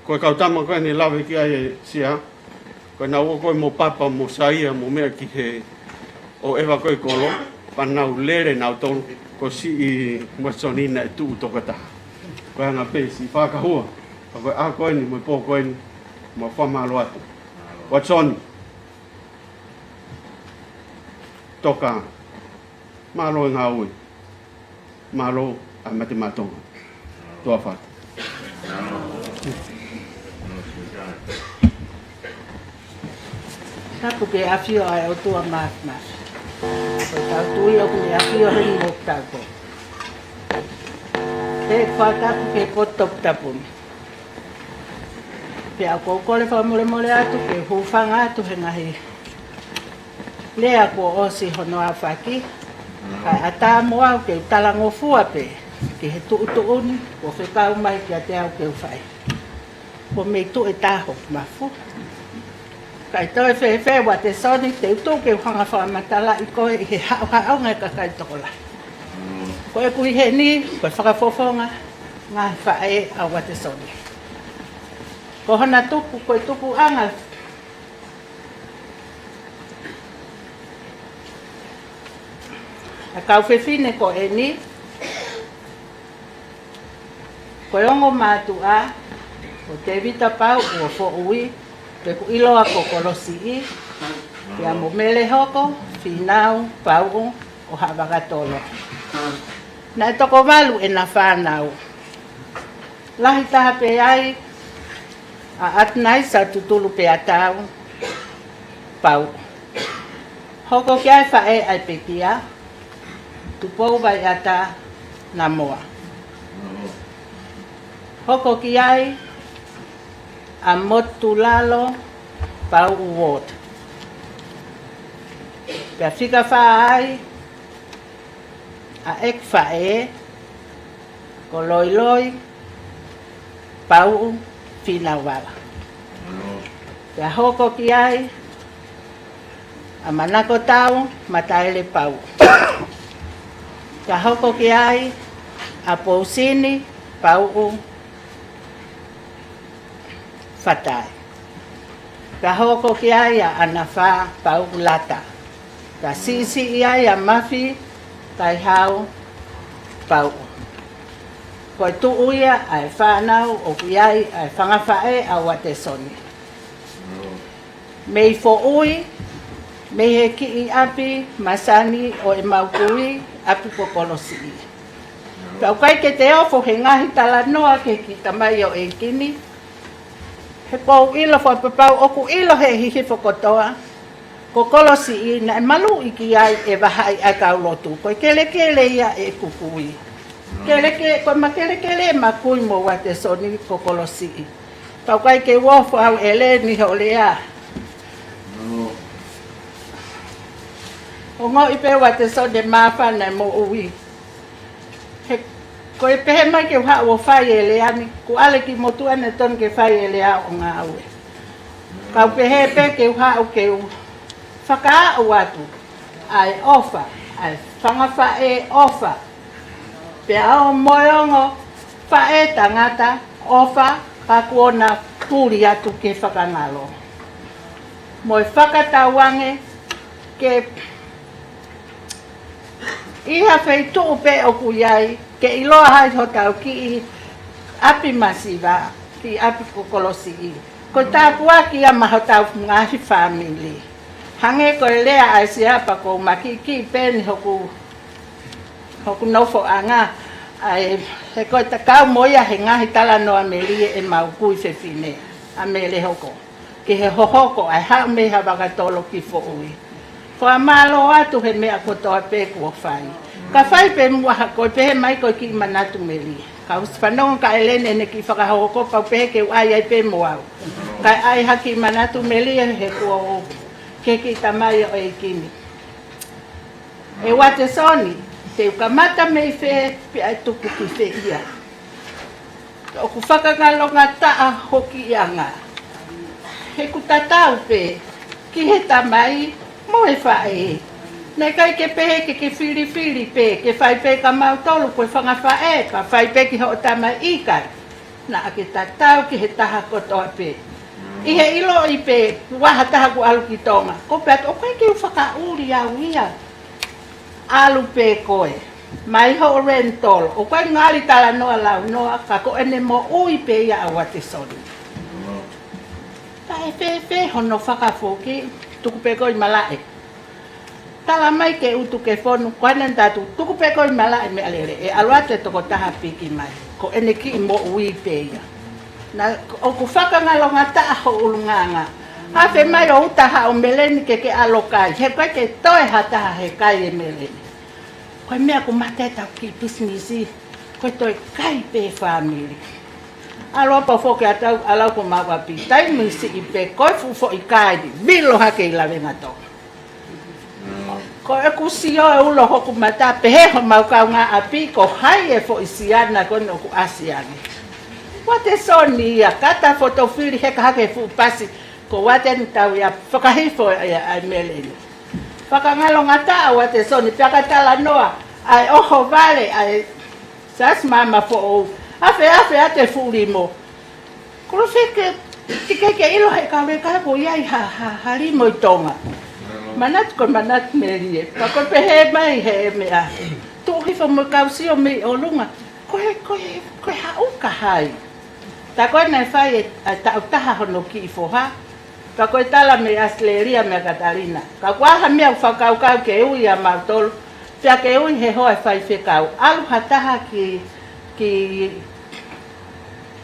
Ko e kau tama ko eni lave ki ai e Sea, ko ʻenau ō ko ē mo papa mo saia mo meʻa ki he ʻoeva ko ē kolo, pea nau lele nautolu, ko siʻi Watson naʻe tuʻu tokotaha. Ko e anga pē siʻi fakahua, ka ko e ʻaho ko eni mo e pō ko eni, mau fakamālō atu. Watson, Toka, mālō e ngāue. Mālō ʻa e matematonga. Toa fatu. Tapu ki he ʻafio ʻa e ʻOtua Māfimafi. Ko e tau tui ʻoku ne ʻafio heni mo kitautolu. Pea fakatapu ki he potu toputapu ni. Pea ʻoku ou kole fakamolemole atu, ke hūfanga atu he ngaahi lea kuo ʻosi hono aofaki. Kae ʻatā mo au ke u talangofua pē ki he tuʻutuʻuni kuo fekau mai kiate au ke u fai. Kuo mei tuʻu e taho mafu. Kae toe fēfē Uatesoni, te u tuʻu ke u hanga ʻo fakamatalaʻi koe ʻi he haʻohaʻonga ʻa e kakai tokolahi. Ko ʻeku ʻi heni, ko e fakafofonga ngaahi faʻē ʻa Uatesoni. Ko hona tupu, ko e tupuʻanga ʻa e kau fefine ko eni, ko e ongo mātuʻa, ko Tēvita Pauʻu ʻo Foʻui, pe ʻoku ʻiloa ko Kolosiʻi, pea mo Melehoko Fīnau Pauʻu ʻo Haʻavakatolo. Naʻe toko valu ʻena fānau. Lahi taha pē ai ʻa ʻAtunaisa Tutulupeatau Pauʻu. Hoko ki ai e faʻē ʻa e pekia, Tupou Vaiʻata Namoa. Hoko ki ai ʻa Motulalo Pauʻu Ward. Pea fika fā ai ʻa ʻeku faʻē, ko Loiloi Pauʻu Fīnauvala. Pea hoko ki ai ʻa Manakotau Mataele Pauʻu. Pea hoko ki ai ʻa Pousini Pauʻu Fatai. Pea hoko ki ai ʻa ʻAnafa Pauʻu Lata. Pea siʻisiʻi ai ʻa Mafi Kaihau Pauʻu. Ko e tuʻu ia ʻa e fānau ʻoku ʻi ai ʻa e fanga faʻē ʻa Uatesoni. Mei Foʻui, mei he kiʻi ʻapi masani ʻo ʻemau kui, ʻapi ko Kolosiʻi. Pea ʻoku ʻikai ke te ofo he ngaahi talanoa ki he kiʻi tamai ʻo ʻEikini. He ʻoku ou ʻilo fakapapau, ʻoku ʻilo ʻe he hihifo kotoa, ko Kolosiʻi naʻe maluʻi ki ai e vahaʻa ʻa e kau lotu. Ko e kelekele ia ʻeku kui. Keleke-, ko ʻema kelekele ʻema kui mo Uatesoni ko Kolosiʻi. Pea ʻoku ʻikai ke u ofo au ʻEleni hoʻo lea. Ongoʻi pē Uatesoni e māfana ʻo e moʻui. He ko e pehē mai ke u haʻu ʻo fai e lea ni, kuo ʻalu e kiʻi motuʻa naʻe tonu ke fai e lea ʻo ngāue. Kau pehē pē ke u haʻu ke u fakaaʻu atu ʻa e ʻofa, ʻa e fanga faʻē ʻofa. Pea ʻoku mo e ongo faʻē tangata ʻofa, ka kuo na puli atu ke fakangalo. Mo e fakatauange ke ʻi ha feituʻu pē ʻoku ʻi ai, ke ʻiloa ai hotau kiʻi ʻapi masiva, kiʻi ʻapi ko Kolosiʻi. Ko e tāpuaki ia maʻa hotau ngaahi fāmili. Hangē ko e lea ʻa e siapa ko Maki ki peni hoku, hoku nofoʻanga. ʻAi, he ko e takau mo ia he ngaahi talanoa melie ʻemau kui fefine, ʻa Melehoko. Ki he hohoko ʻa e haʻu mei Haʻavakatolo ki Foʻui. Fakamālō atu he meʻa kotoa pē kuo fai. Ka fai pē muʻa ha ko e pehē mai ko e kiʻi manatu melie. Ka u fanongo kia ʻEleni ʻene kiʻi fakahoko pau pē ke u ʻai ai pē mo au. Kae ʻai ha kiʻi manatu melie he kuo u ke kiʻi tamai ʻo ʻEikini. ʻE Uatesoni, te u kamata mei fē pea tuku ki fē ia. ʻOku fakangalongataʻa hoʻo kiʻi anga. He ʻoku tatau pē ki he tamai mo e faʻē. Naʻe ʻikai ke pehē ke ke filifili pē, ke fai pē kia mautolu ko e fanga faʻē, ka fai pē ki hoʻo tamai, ʻikai. Naʻa ke tatau ki he taha kotoa pē. ʻI he ʻiloʻi pē, ʻoku ʻi ai ha taha kuo ʻalu ki Tonga. Ko pea ʻoku ʻikai ke u fakaʻuli au ia. ʻAlu pē koe. Mai hoʻo rental. ʻOku ʻikai ngali talanoa launoa, ka ko ʻene moʻui pē ia ʻa Uatesoni. Ka ʻe fēfē hono fakafoki, tuku pē koe ʻi malaʻe. Tala mai ke utu ke fonu, ko ena tatu, tuku pē koe ʻi malaʻe meʻalele, ʻe ʻalu atu e tokotaha piki mai. Ko ʻene kiʻi moʻui pē ia. Naʻa ʻoku fakangalongataʻa hoʻo ʻulungaanga. Afe mai ʻo uta haʻo meleni ke ke ʻalu ʻo kai. He ʻoku ʻikai ke toe ha taha he kai e meleni. Ko e meʻa ʻoku mate ai ʻetau kiʻi pisinisi, ko e toe kai pē fāmili. ʻAlu ʻo pau foki ʻa tau, ʻalu ʻo maʻu ʻapi. Taimi siʻi pē, ko e fuʻu foʻi kai ni, vilo hake ʻi Lavengatonga. Ko ʻeku sio e ulo hoku mata, pehē homau kaungāʻapi, ko hai e foʻi siana ko eni ʻoku ʻasi ange. Uatesoni ia, kata foto fili heka hake fuʻu pasi, Ko Uatesoni tau ia fakahifo ia ʻa e meleni. Fakangalongataʻa Uatesoni pea ka talanoa ʻa e ʻohovale ʻa e Siasi Maama Foʻou. Afeafe atu e fuʻu limo. Kolo feke, ʻikai ke ʻilo he kau leka ko ia ʻi ha, ha, ha limo ʻi Tonga. Manatu ko e manatu melie. Pea ko e pehē mai he meʻa. Tuʻu hifo mo e kau sio mei ʻolunga. Ko e, ko e, ko e haʻu ka hai. Tā ko ē naʻe fai e, ʻa e taʻu taha hono kiʻi foha. Ka ko e tala mei ʻAositelēlia mei a Katalina. Ka ko e hā ha meʻa ʻoku fakakaukau ke ui ʻa mautolu. Pea ke ui he hoa e faifekau. ʻAlu ha taha ki, ki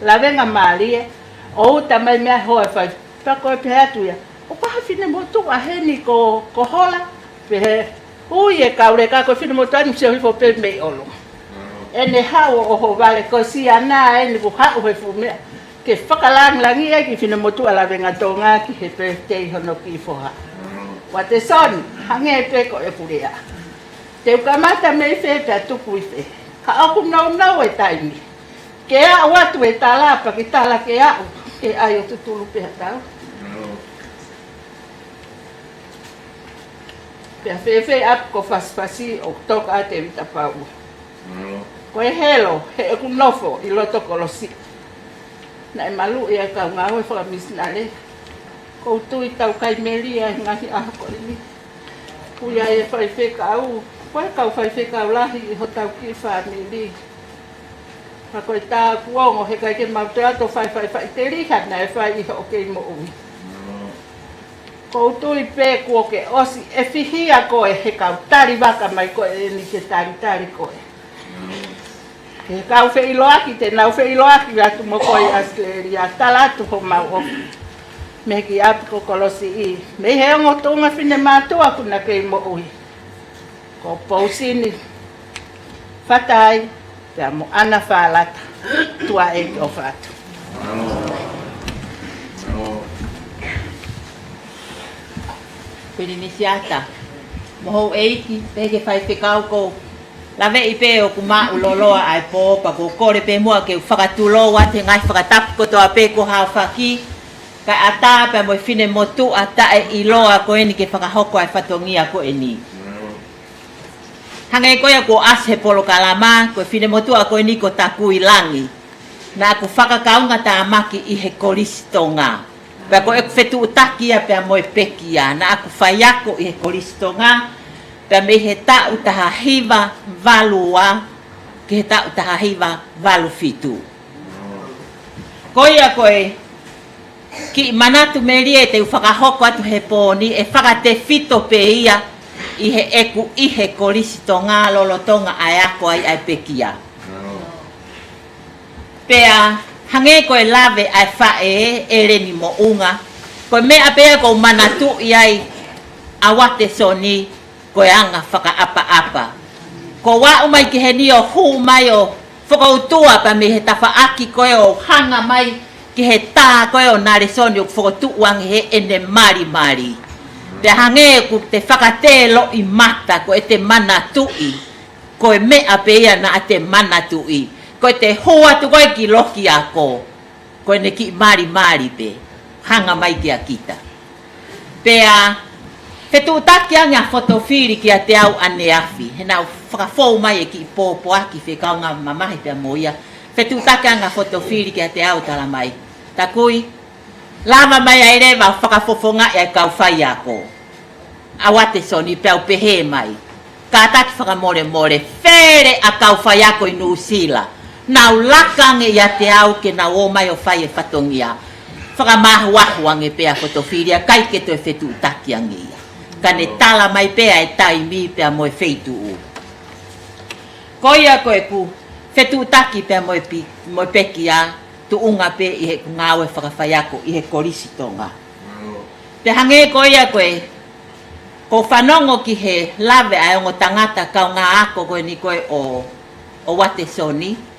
Lavengamālie. ʻO uta mai mei ai hoa e fai. Pea ko e pehē atu ia. ʻOku ʻi ai ha finemotuʻa heni ko, ko Hola. Pehē. Ui e kau leka ko e finemotuʻa ni sio hifo pē mei ʻolunga. ʻEne haʻu ʻo ʻohovale ko e siana eni kuo haʻu he fuʻu meʻa. Ke fakalangilangiʻi ai ki he finemotuʻa Lavenga Tonga ki he pētēi hono kiʻi foha. Uatesoni, hangē pē ko e pulea. Te u kamata mei fē pea tuku ʻi fē. Ka ʻoku nounou e taimi. Ke aʻu atu e tala pea ke tala ke aʻu. Ke ʻai ʻo tutulu pē ha tau. Pea fēfē ʻapi ko Fasifasi ʻo toka ʻa Tēvita Paua. Ko e helo, he ʻeku nofo ʻi loto kolosi. Naʻe maluʻi ʻa e kau ngāue fakamisinale. ʻOku ou tui tau kai melie ʻa e ngaahi ʻaho ko eni. Pea ʻi ai e faifekau, ko e kau faifekau lahi ʻi hotau kiʻi fāmili. Ka ko e tā kuonga he ʻikai ke mau toe ʻalu ʻo fai faʻiteliha naʻe fai ʻi hoʻo kei moʻui. ʻOku ou tui pē kuo ke ʻosi ʻefihia koe he kau talivaka mai ko eni ke talitali koe. He kau feʻiloaki, te nau feʻiloaki atu mo koe ʻi ʻAositelēlia, tala atu homau ʻofa. Mei he kiʻi ʻapi ko Kolosiʻi, mei he ongo tuʻunga finemātuʻa kuo na kei moʻui. Ko Pousini Fatai, pea mo ʻAna Falata, tuʻa ʻeiki ʻofa atu. Pilinisiata, mo houʻeiki, pehē ki he faifekau ʻoku ou laveʻi pē ʻoku maʻu loloa ʻa e pō, pea ʻoku ou kole pē muʻa ke u fakatulou atu he ngaahi fakatapu kotoa pē kuo haofaki, kae ʻatā pea mo e finemotuʻa taʻeʻiloa ko eni ke fakahoko ʻa e fatongia ko eni. Hangē ko ia kuo ʻasi he polokalama, ko e finemotuʻa ko eni ko Takuilangi. Naʻa ku fakakaungatāmaki ʻi he Kolisi Tonga. Pea ko ʻeku fetuʻutaki ia pea mo e pekia. Naʻa ku faiako ʻi he Kolisi Tonga. Pea mei he taʻu taha hiva valu ua, ki he taʻu taha hiva valu fitu. Ko ia ko e kiʻi manatu melie te u fakahoko atu he pō ni ʻe fakatefito pē ia ʻi heʻeku ʻi he Kolisi Tonga lolotonga ʻa e ako ai ʻa e pekia. Pea hangē ko e lave ʻa e faʻē ʻEleni Moʻunga, ko e meʻa pē ia ʻoku ou manatuʻi ai ʻa Uatesoni, ko e anga fakaʻapaʻapa. Ko u aʻu mai ki heni ʻo hū mai ʻo fokoutua pea mei he tafaʻaki ko ē ʻo hanga mai ki he tā ko ē ʻo Nalesoni ʻoku fokotuʻu ange heʻene malimali. Pea hangē ʻoku te fakatē loʻimata ko ʻete manatuʻi, ko e meʻa pē ia naʻa te manatuʻi. Ko ʻete hū atu ko ē ki loki ako. Ko ʻene kiʻi malimali pē, hanga mai kia kita. Pea, fetuʻutaki ange ʻa Fotofili kiate au ʻaneafi, he naʻa ku fakafou mai e kiʻi pōpoaki fekauʻaki mamahi pea mo ia. Fetuʻutaki ange ʻa Fotofili kiate au tala mai. Takui, lava mai ai leva ʻo fakafofongaʻi ʻa e kau faiako. ʻA Uatesoni pea u pehē mai. Kātaki fakamolemole, fele ʻa e kau faiako ʻi Nuʻusila. Nau laka ange ʻiate au ke nau ō mai ʻo fai e fatongia. Fakamāhuahu ange pē ʻa Fotofili ʻikai ke toe fetuʻutaki ange ia. Ka ne tala mai pē ʻa e taimi pea mo e feituʻu. Ko ia ko ʻeku fetuʻutaki pea mo e pi-, mo e pekia, tuʻunga pē ʻi heʻeku ngāue fakafaiako ʻi he Kolisi Tonga. Pea hangē ko ia ko ē, ʻoku ou fanongo ki he lave ʻa e ongo tangata kaungāako ko eni ko ē ʻo, ʻo Uatesoni.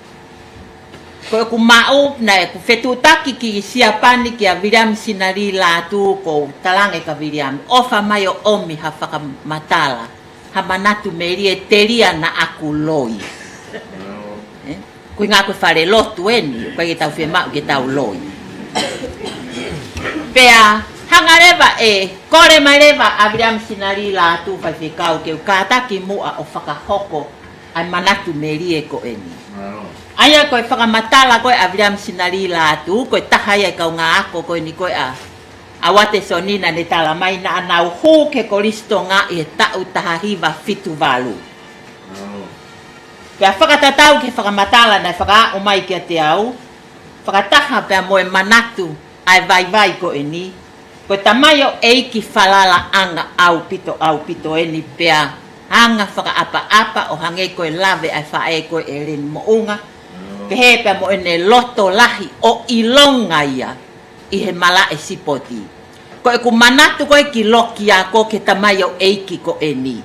Ko ʻeku maʻu, naʻe ʻeku fetuʻutaki ki Siapani kia Viliami Sinali Lātū, ʻoku ou talaange kia Viliami, ʻofa mai ʻo ʻomi ha fakamatala, ha manatu melie telia naʻa ku loi. ʻE? Ko e ʻuhinga ko e falelotu eni, ʻoku ʻikai ke tau fiemaʻu ke tau loi. Pea, Hanga leva ʻe, kole mai leva ʻa Viliami Sinalila atu Faifekau ke u kātaki muʻa ʻo fakahoko ʻa e manatu melie ko eni. ʻA ia ko e fakamatala ko ē ʻa Viliami Sinalila atu, ko e taha ia e kaungāako ko eni ko ē ʻa, ʻa Uatesoni naʻa ne tala mai naʻa nau hū ki he Kolisi Tonga ʻi he taʻu taha hiva fitu valu. Pea fakatatau ki he fakamatala naʻe fakaaʻu mai kiate au, fakataha pea mo e manatu ʻa e vaivai ko eni, ko e tamaioʻeiki falalaʻanga ʻaupito, ʻaupito eni pea anga fakaʻapaʻapa ʻo hangē ko e lave ʻa e faʻē ko ē ʻa Leni Moʻunga, pehē pea mo ʻene loto lahi ʻo ʻilonga ia ʻi he malaʻe sipoti. Ko ʻeku manatu ko ē ki loki ako ki he tamaioʻeiki ko eni.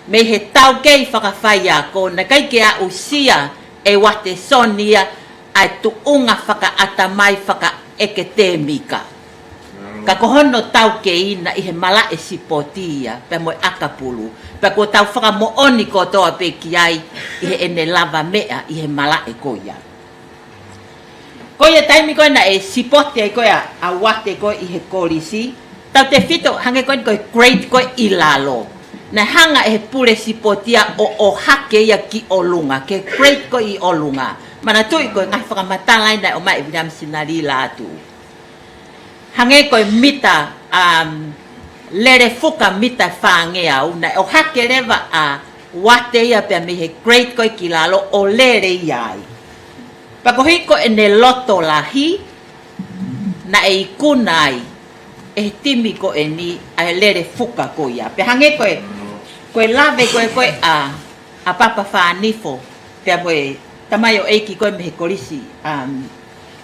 Mei he taukei fakafaiako, naʻe ʻikai ke aʻusia ʻe Uatesoni ia ʻa e tuʻunga fakaʻatamai fakaʻeketēmika. Ka ko hono taukeina ʻi he malaʻe sipoti ia, pea mo e ʻakapulu. Pea kuo tau fakamoʻoni kotoa pē ki ai ʻi heʻene lavameʻa ʻi he malaʻe ko ia. Ko ia taimi ko ē naʻe sipoti ai ko ē ʻa, ʻa Uate ko ē ʻi he kolisi, tautefito hangē ko eni ko e grade ko ē ʻi lalo. Naʻe hanga ʻe he pule sipoti ia ʻo, ʻohake ia ki ʻolunga, ki he grade ko ē ʻi ʻolunga. Manatuʻi ko e ngaahi fakamatala ia naʻe ʻomai ʻe Viliami Sinalila atu. Hangē ko e mita, um, lele fuka mita fāngeau, naʻe ʻohake leva ʻa Uate ia pea mei he grade ko ē ki lalo ʻo lele ia ai. Pea koeʻuhi ko ʻene loto lahi, naʻe ikuna ai ʻe he timi ko eni ʻa e lele fuka ko ia. Pea hangē ko e, ko e lave ko ē ko ē ʻa, ʻa Papa Fānifo, pea mo e tamaioʻeiki ko ē mei he kolisi, um,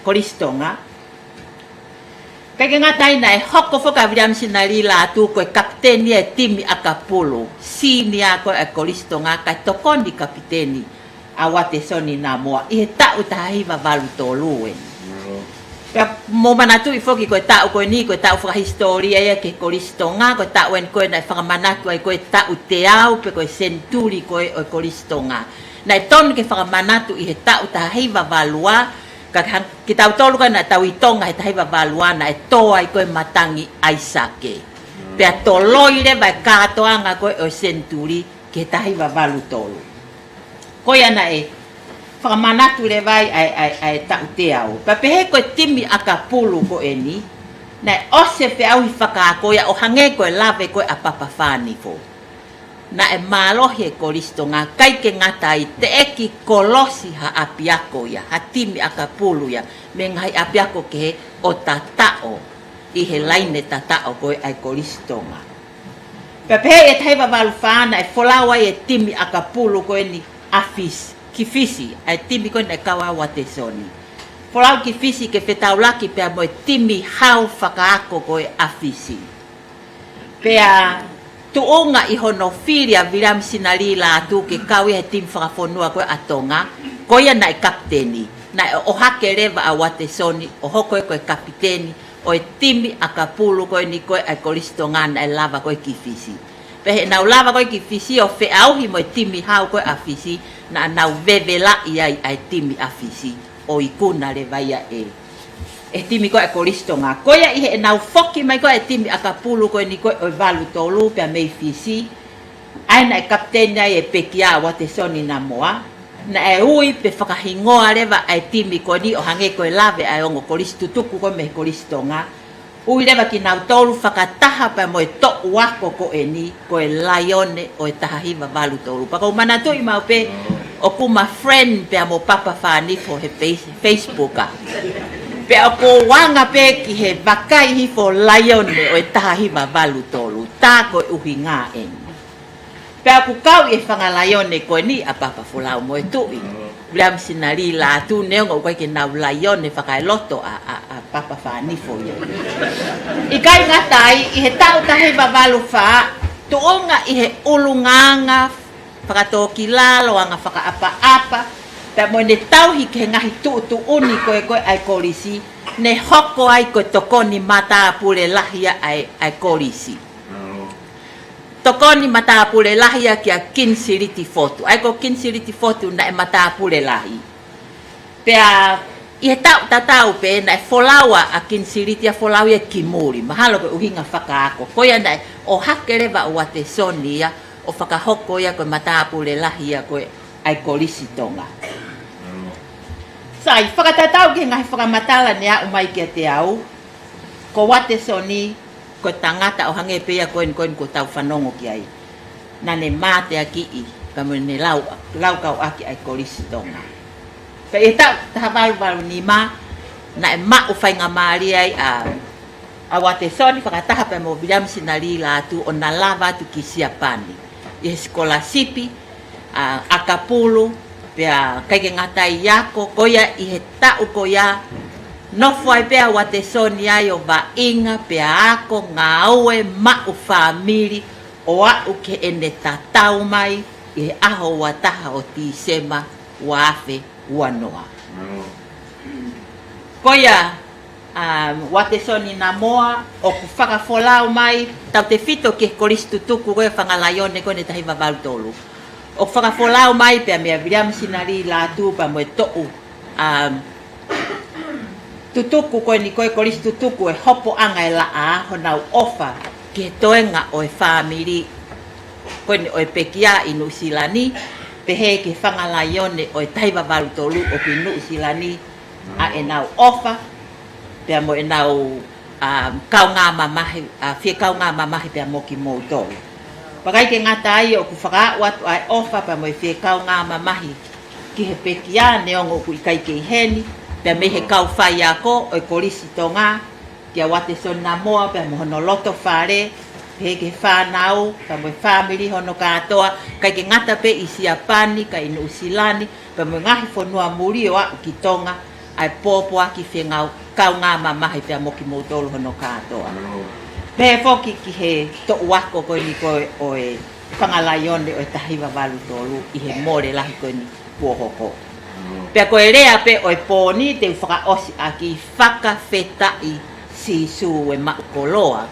Kolisi Tonga. ʻIkai ke ngata ai naʻe hoko foki ʻa Viliami Sinalila atu ko e kapiteni ʻa e timi ʻakapulu, senior ko ē ʻa e Kolisi Tonga, kae tokoni kapiteni ʻa Uatesoni Namoa ʻi he taʻu taha hiva valu tolu eni. Pea mou manatuʻi foki ko e taʻu ko eni, ko e taʻu fakahisitōlia ia ki he Kolisi Tonga, ko e taʻu eni ko ē naʻe fakamanatu ai ko e taʻu teau, pe ko e senituli ko ē ʻo e Kolisi Tonga. Naʻe tonu ke fakamanatu ʻi he taʻu taha hiva valu ua, ka hang-, kitautolu ko ē naʻa tau ʻi Tonga he taha hiva valu ua naʻe tō ai ko ē matangi ʻAisake. Pea toloi leva e kātoanga ko ē ʻo e senituli ki he taha hiva valu tolu. Ko ia naʻe fakamanatu leva ai ʻa e, ʻa e, ʻa e taʻu teau. Pea pehē ko e timi ʻakapulu ko eni, naʻe ʻosi e feʻauhi fakaako ia ʻo hangē ko e lave ko ē ʻa Papa Fānifo. Naʻe mālohi e Kolisi Tonga, ʻikai ke ngata ai, teʻeki kolosi ha ʻapiako ia, ha timi ʻakapulu ia, mei he ngaahi ʻapiako kehe ʻo tataʻo ʻi he laine tataʻo ko ē ʻa e Kolisi Tonga. Pea pehē ʻi he taha hiva valu fā naʻe folau ai e timi ʻakapulu ko eni ʻa Fisi, ki Fisi, ʻa e timi ko ē naʻe kau ai ʻa Uatesoni. Folau ki Fisi ke fetaulaki pea mo e timi hau fakaako ko ē ʻa Fisi. Pea tuʻunga ʻi hono fili ʻa Viliami Sinalila atu ke kau ia he timi fakafonua ko ē ʻa Tonga, ko ia naʻe kapiteni. Naʻe ʻohake leva ʻa Uatesoni ʻo hoko ia ko e kapiteni ʻo e timi ʻakapulu ko eni ko ē ʻa e Kolisi Tonga naʻe lava ko ē ki Fisi. Pea heʻenau lava ko ē ki Fisi ʻo feʻauhi mo e timi hau ko ē ʻa Fisi, naʻa nau vevelaʻi ai ʻa e timi ʻa Fisi ʻo ikuna leva ia ʻe, ʻe he timi ko ē ʻa e Kolisi Tonga. Ko ia ʻi heʻenau foki mai ko ē ʻa e timi ʻakapulu ko eni ko ē ʻo e valu tolu pea mei Fisi, ʻa ia naʻe kapiteni ai e pekia ʻa Uatesoni Namoa, naʻe ui pe fakahingoa leva ʻa e timi ko eni ʻo hangē ko e lave ʻa e ongo kolisi tutuku ko ē mei he Kolisi Tonga. Ui leva kinautolu fakataha pea mo e toʻu ako ko eni ko e Laione ʻo e taha hiva valu tolu. Pea ʻoku ou manatuʻi maʻu pē ʻoku ma friend pea mo Papa Fānifo he Face-, Facebook a. Pea ʻoku ou anga pē ki he vakai hifo Laione ʻo e taha hiva valu tolu. Tā ko e ʻuhinga eni. Pea ʻoku kau ʻi he fanga Laione ko eni ʻa Papa Folau mo e Tuʻi. Viliami Sinalila atu neongo ʻoku ʻikai ke nau Laione fakaeloto ʻa, ʻa, ʻa Papa Fānifo ia. ʻIkai ngata ai, ʻi he taʻu taha hiva valu fā, tuʻunga ʻi he ʻulungaanga fakatōkilalo, anga fakaʻapaʻapa, pea mo ʻene tauhi ki he ngaahi tuʻutuʻuni ko ē ko ē ʻa e kolisi, ne hoko ai ko e tokoni matāpule lahi ia ʻa e, ʻa e kolisi. Tokoni matāpule lahi ia kia Kinisili Tifotu. ʻA ia ko Kinisili Tifotu naʻe matāpule lahi. Pea ʻI he taʻu tatau pē naʻe folau ʻa Kinisilitia, folau ia ki muli. Mahalo ko e ʻuhinga fakaako. Ko ia naʻe ʻohake leva ʻa Uatesoni ia ʻo fakahoko ia ko e matāpule lahi ia ko ē ʻa e Kolisi Tonga. Sai, fakatatau ki he ngaahi fakamatala ne aʻu mai kiate au, ko Uatesoni, ko e tangata ʻo hangē pē ia ko eni, ko eni kuo tau fanongo ki ai. Naʻa ne mateakiʻi, pea mo ne lau, laukau ʻaki ʻa e Kolisi Tonga. Pea ʻi he taʻu taha valu valu nima, naʻe maʻu faingamālie ai ʻa, ʻa Uatesoni fakataha pea mo Viliami Sinalī Lātū ʻo na lava atu ki Siapani ʻi he sikolasipi, ʻa, ʻakapulu, pea ʻikai ke ngata ai, ako. Ko ia ʻi he taʻu ko ia, nofo ai pē ʻa Uatesoni ai ʻo vaʻinga pea ako, ngāue, maʻu fāmili, ʻo aʻu ki heʻene tatau mai ʻi he ʻaho ua taha ʻo Tīsema ua afe ua noa. Ko ia, um, Uatesoni Namoa, ʻoku fakafolau mai, tautefito ki he Kolisi Tutuku ko ē Fanga Laione ko eni ʻo e taha hiva valu tolu. ʻOku fakafolau mai pea meia Viliami Sinalī Lātū pea mo e toʻu, um, tutuku ko eni ko ē Kolisi Tutuku ʻo e Hopoʻanga ʻo e Laʻā, honau ʻofa ki he toenga ʻo e fāmili ko eni ʻo e pekia ʻi Nuʻusila ni, pehē ki he Fanga Laione ʻo e taha hiva valu tolu ʻoku ʻi Nuʻusila ni, ʻa ʻenau ʻofa, pea mo ʻenau, ʻa, kaungā mamahi, ʻa, fie kaungā mamahi pea mo kimoutolu. Pea ʻikai ke ngata ai, ʻoku fakaaʻu atu ʻa e ʻofa pea mo e fie kaungā mamahi ki he pekia, neongo ʻoku ʻikai ke ʻi heni, pea mei he kau faiako ʻo e Kolisi Tonga, kia Uatesoni Namoa pea mo hono loto fale, pehē ki he fānau pea mo e fāmili hono kātoa, ʻikai ke ngata pē ʻi Siapani, ka ʻi Nuʻusila ni, pea mo e ngaahi fonua muli ʻo aʻu ki Tonga, ʻa e pōpoaki fie ngāue kaungā mamahi pea mo kimoutolu hono kātoa. Pehē foki ki he toʻu ako ko eni ko ē ʻo e Fanga Laione ʻo e taha hiva valu tolu ʻi he mole lahi ko eni kuo hoko. Pea ko e lea pē ʻo e pō ni te u fakaʻosi ʻaki: Fakafetaʻi Sīsū e maʻu koloa.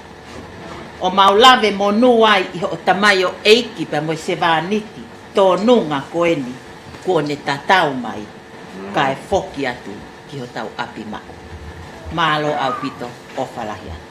ʻO mau lave monū ai ʻi hoʻo tamaioʻeiki pea mo e sevāniti tōnunga ko eni kuo ne tatau mai, kae foki atu ki hotau ʻapi maʻu. Mālō ʻaupito, ʻofa lahi atu.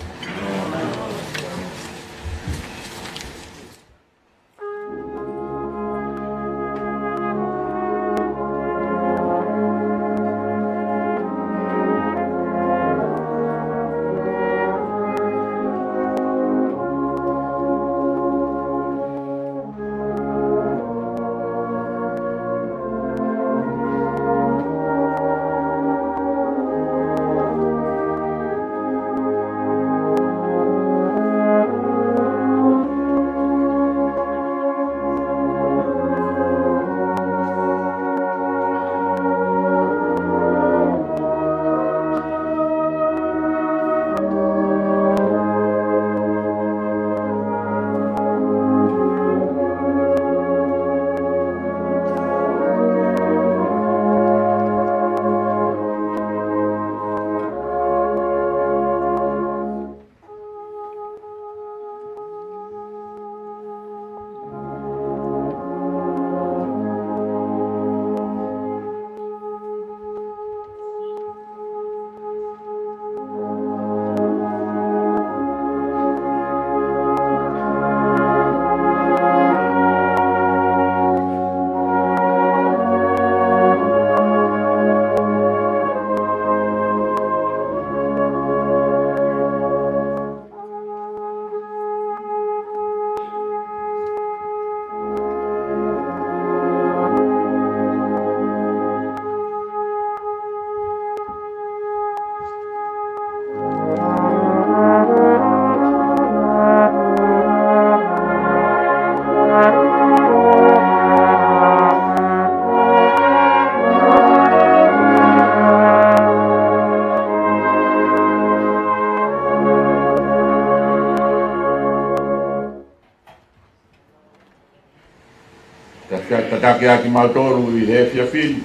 Tataki, tataki ʻa kimautolu ʻi he efiafi ni,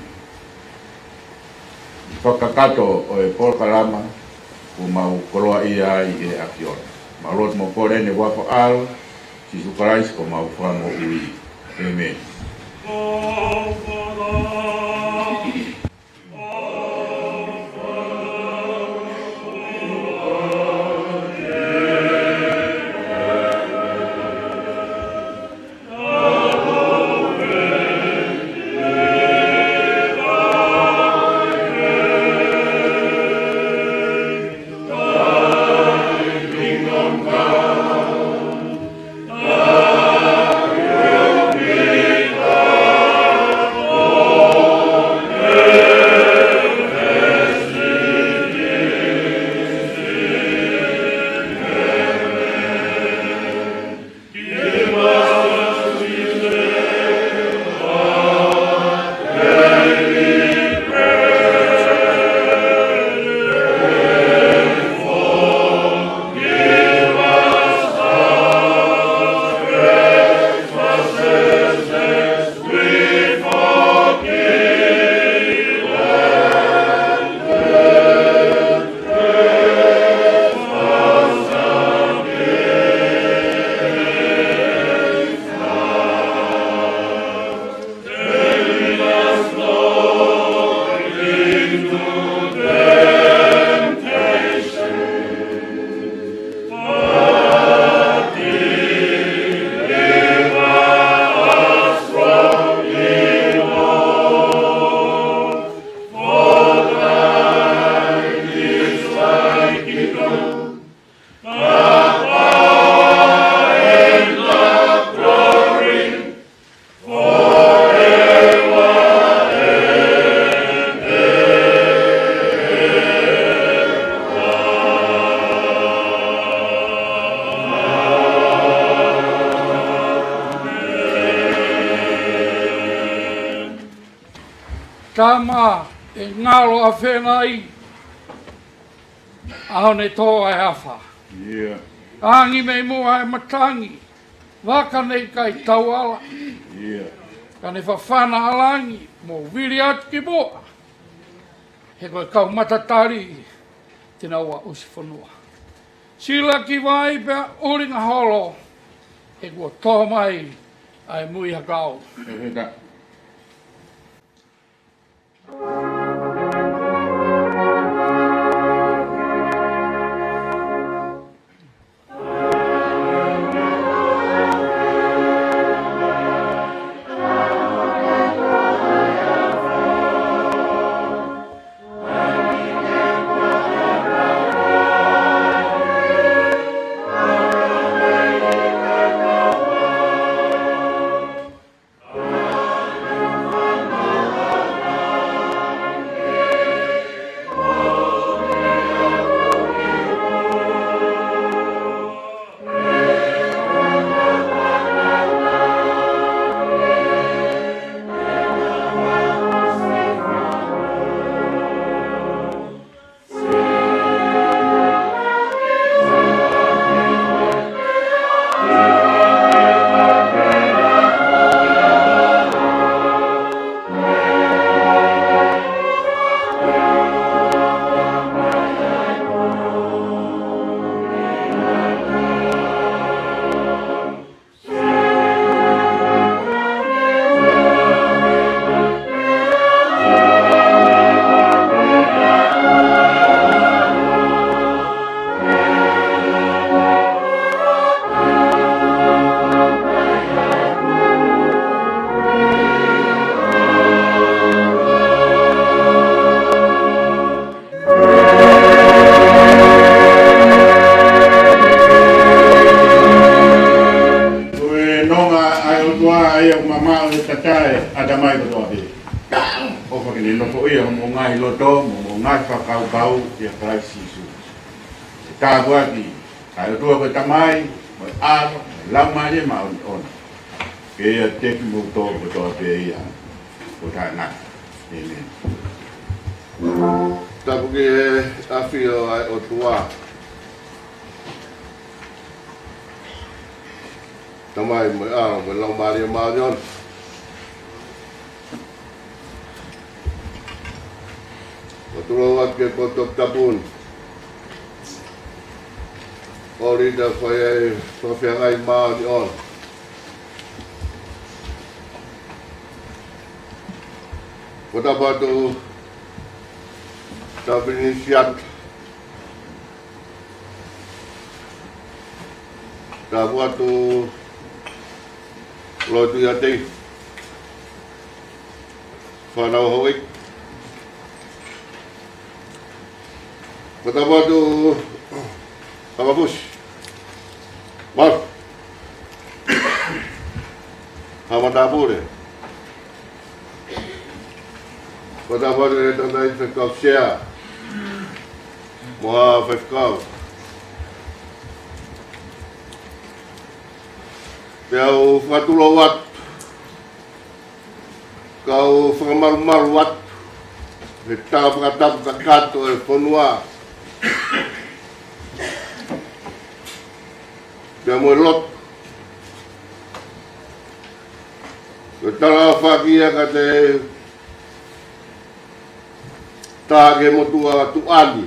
fakakakato ʻo e polokalama kuo mau koloaʻia ai ʻi he ʻAfiona. Mau lotu mo kole ʻi he huafa ʻo Sīsū Kalaisi ko homau Fakamoʻui. ʻĒmeni. Tama, ʻe ngalo ʻa Fenai, ʻaho ne tō ai ʻa e afa. Ia. Angi mei muʻa ʻa e matangi, vaka ne ʻikai tauala. Ia. Ka ne fafana ʻa langi, mo vili atu ki muʻa. He ko e kau matatali, te nau aʻusi fonua. Sila ki vai pea ʻulinga holo, he kuo tō mai ʻa e mui hakau. He, he, ta. Ko e nonga ʻa e ʻOtua ʻa ia ʻoku mamaʻo he tatae ʻatamai kotoa pē. ʻOfa ke ne nofoʻia homou ngaahi loto mo hoʻomou ngaahi fakakaukau ʻia Kalaisi Sīsū. ʻE tāpuaki ʻa e ʻOtua ko e Tamai, mo e ʻAlo, mo e Laumālie Māʻoniʻoni. Ke ʻiate kimoutolu kotoa pē ia ʻo taʻengata. ʻĒmeni. Tapu ki he ʻafio ʻa e ʻOtua. Tamai mo e ʻAlo mo e Laumālie Māʻoniʻoni. Ua tulou atu ki he potu tapu ni. ʻOku ʻi ai ʻa e fai ʻa e fakafeangai māʻoniʻoni. Ko e tapu atu Tafinisiata. Tapu atu Lotu ʻIate. Fānau Houʻeiki. Ko e tapu atu Hamafusi. Mau. Hamatāpule. Ko e tapu atu e tangataʻeiki faifekau sea. Mo ha faifekau. Pea u fakatulou atu. Kau fakamalumalu atu he tala fakatapu kakato e fonua. Pea mo e lotu. Ko e tala fakaʻia ka te tā ke motuʻa tuʻani.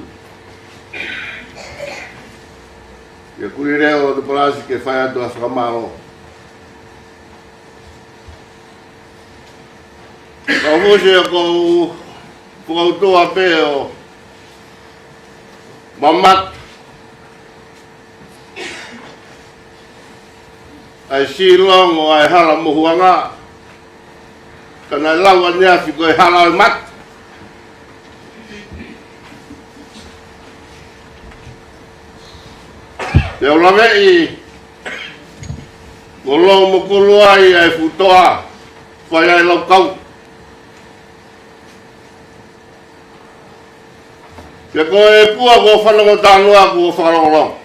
Ke kuli leo atu palasi ke fai atu ʻa e fakamālō. Ka ʻoku se ko u, ko u toa pē ʻo mamata. ʻA e silongo ʻa e hala mohuʻanga. Ka naʻe lau ʻaneafi ko e hala ʻo e mata. Te u laveʻi, mo lou mo kulu ai ʻa e fuʻu toa, fai ai lau kau. Pea ko e pua ko fanongotānoa ko fakalongolongo.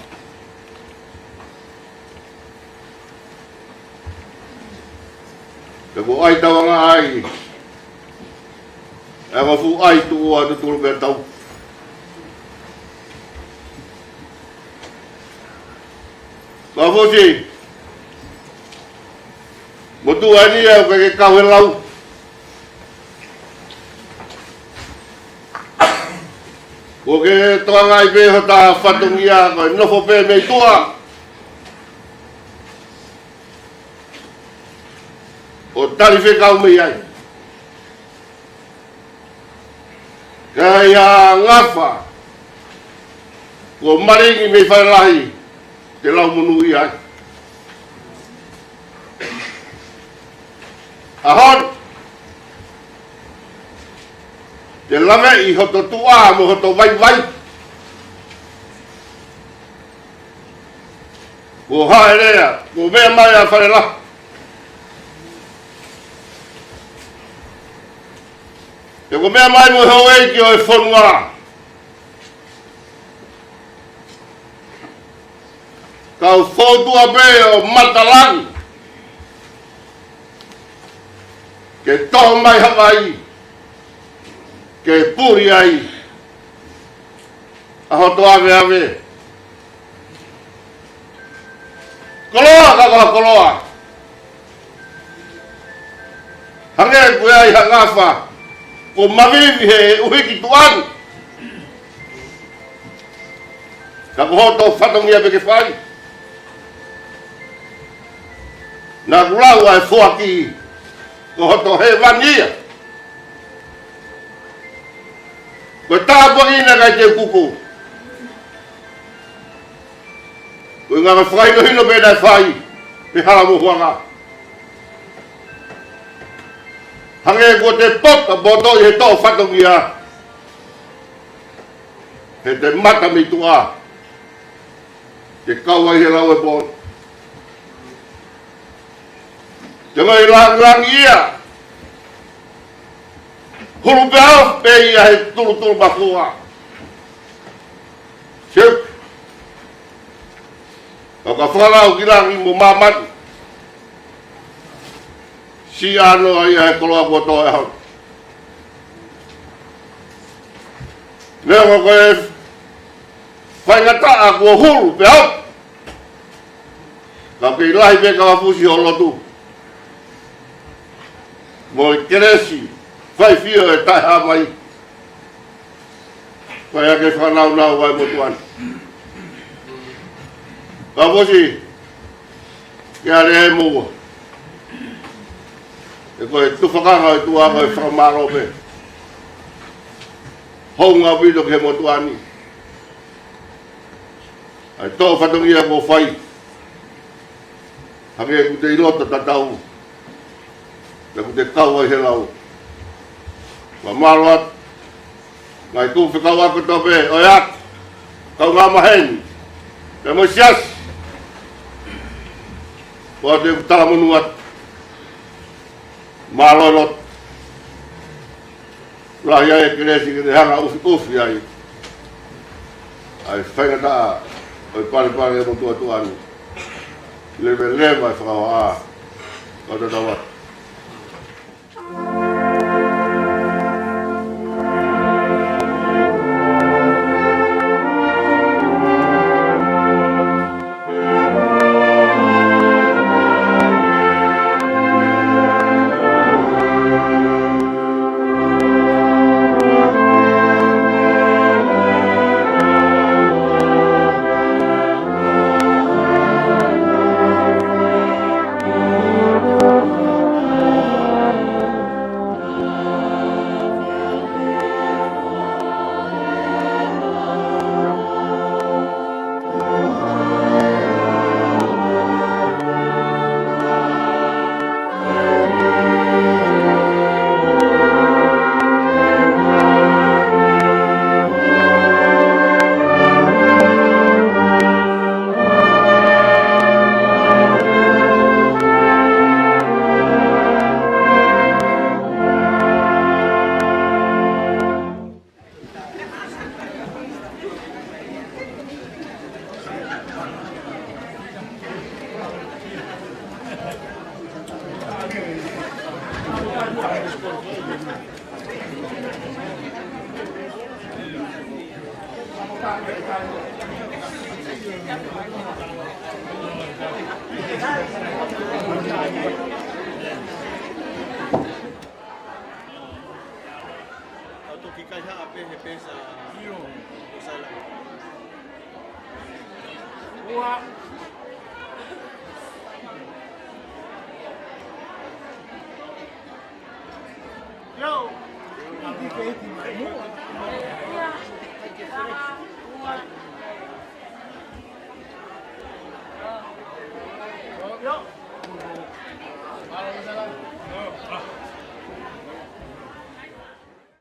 Pea ko ai tauanga ai. Ka ko e fuʻu ʻai tuʻu ʻa e tulu pē tau. Ka fusi. Motuʻa ni ʻoku ke kau he lau. ʻOku ke tokangaʻi pē hota fatongia ko e nofo pē mei tuʻa. ʻO tali fekau mei ai. Ka ʻi ha ngafa, kuo malingi mei fale lahi, te lau monūʻia ai. ʻAho ni, te laveʻi hoto tuʻa mo hoto vaivai. Kuo haʻelea, kuo meʻa mai ʻa fale lahi. Te kuo meʻa mai mo e houʻeiki ʻo e fonua. Kau fōtunga pē ʻo matalangi. Ke toho mai ha vai. Ke puli ai. ʻA hoto aveave. Koloa ka ko e koloa. Hangē kuo ʻi ai ha ngafa. Kuo mavivi he ʻuhiki tuʻa ni. Ka ko hoto fatongia pē ke fai. Naʻa ku lau ʻa e foaki. Ko hoto hēvani ia. Ko e tāpuaki naʻe ʻikai te u kuku. Ko e ngaahi fakahinohino pē naʻe fai. Pe hala mo huanga. Hangē kuo te pota poto ʻi he toʻo fatongia. He te mata mei tuʻa. Te kau ai he lau e pō. Te ngai langilangi ia. Hulu pē au pē ia he tulutulu makua. Siu. ʻOka falau ki langi mo māmani. Siʻa noa ia he koloa kuo tō e hau. Neongo ko e faingataʻa kuo hulu pē au. Ka kei lahi pē ka fusi ho lotu. Mo e kelesi, fai fio e taʻehāmai. Ko ia ke fakanaunau ai motuʻa ni. Ka fusi, ke ale e moua. He ko e tufakanga ʻo e tuʻa ko e fakamālō pē. Hounga ʻaupito ki he motuʻa ni. ʻA e toʻo fatongia kuo fai. Hangē ʻoku te ʻi loto tatau. Pea ʻoku te kau ai he lau. Fakamālō atu. Ngaahi tuʻu fekau ako tō pē, ʻo e ako. Kau ngā maheni. Pea mo e siasi. Ko ʻete ʻoku talamonū atu. Mālō e loto. Lahi ai e kelesi ke te hanga ʻufiʻufi ai. ʻA e faingataʻa, ʻo e palepale mo tuʻa tuʻa ni. Leveleva e fakahoa. Kau tatau atu. Tau toki kaihaʻa pē he pesa. ʻIo. ʻO sala. Ua. Yo.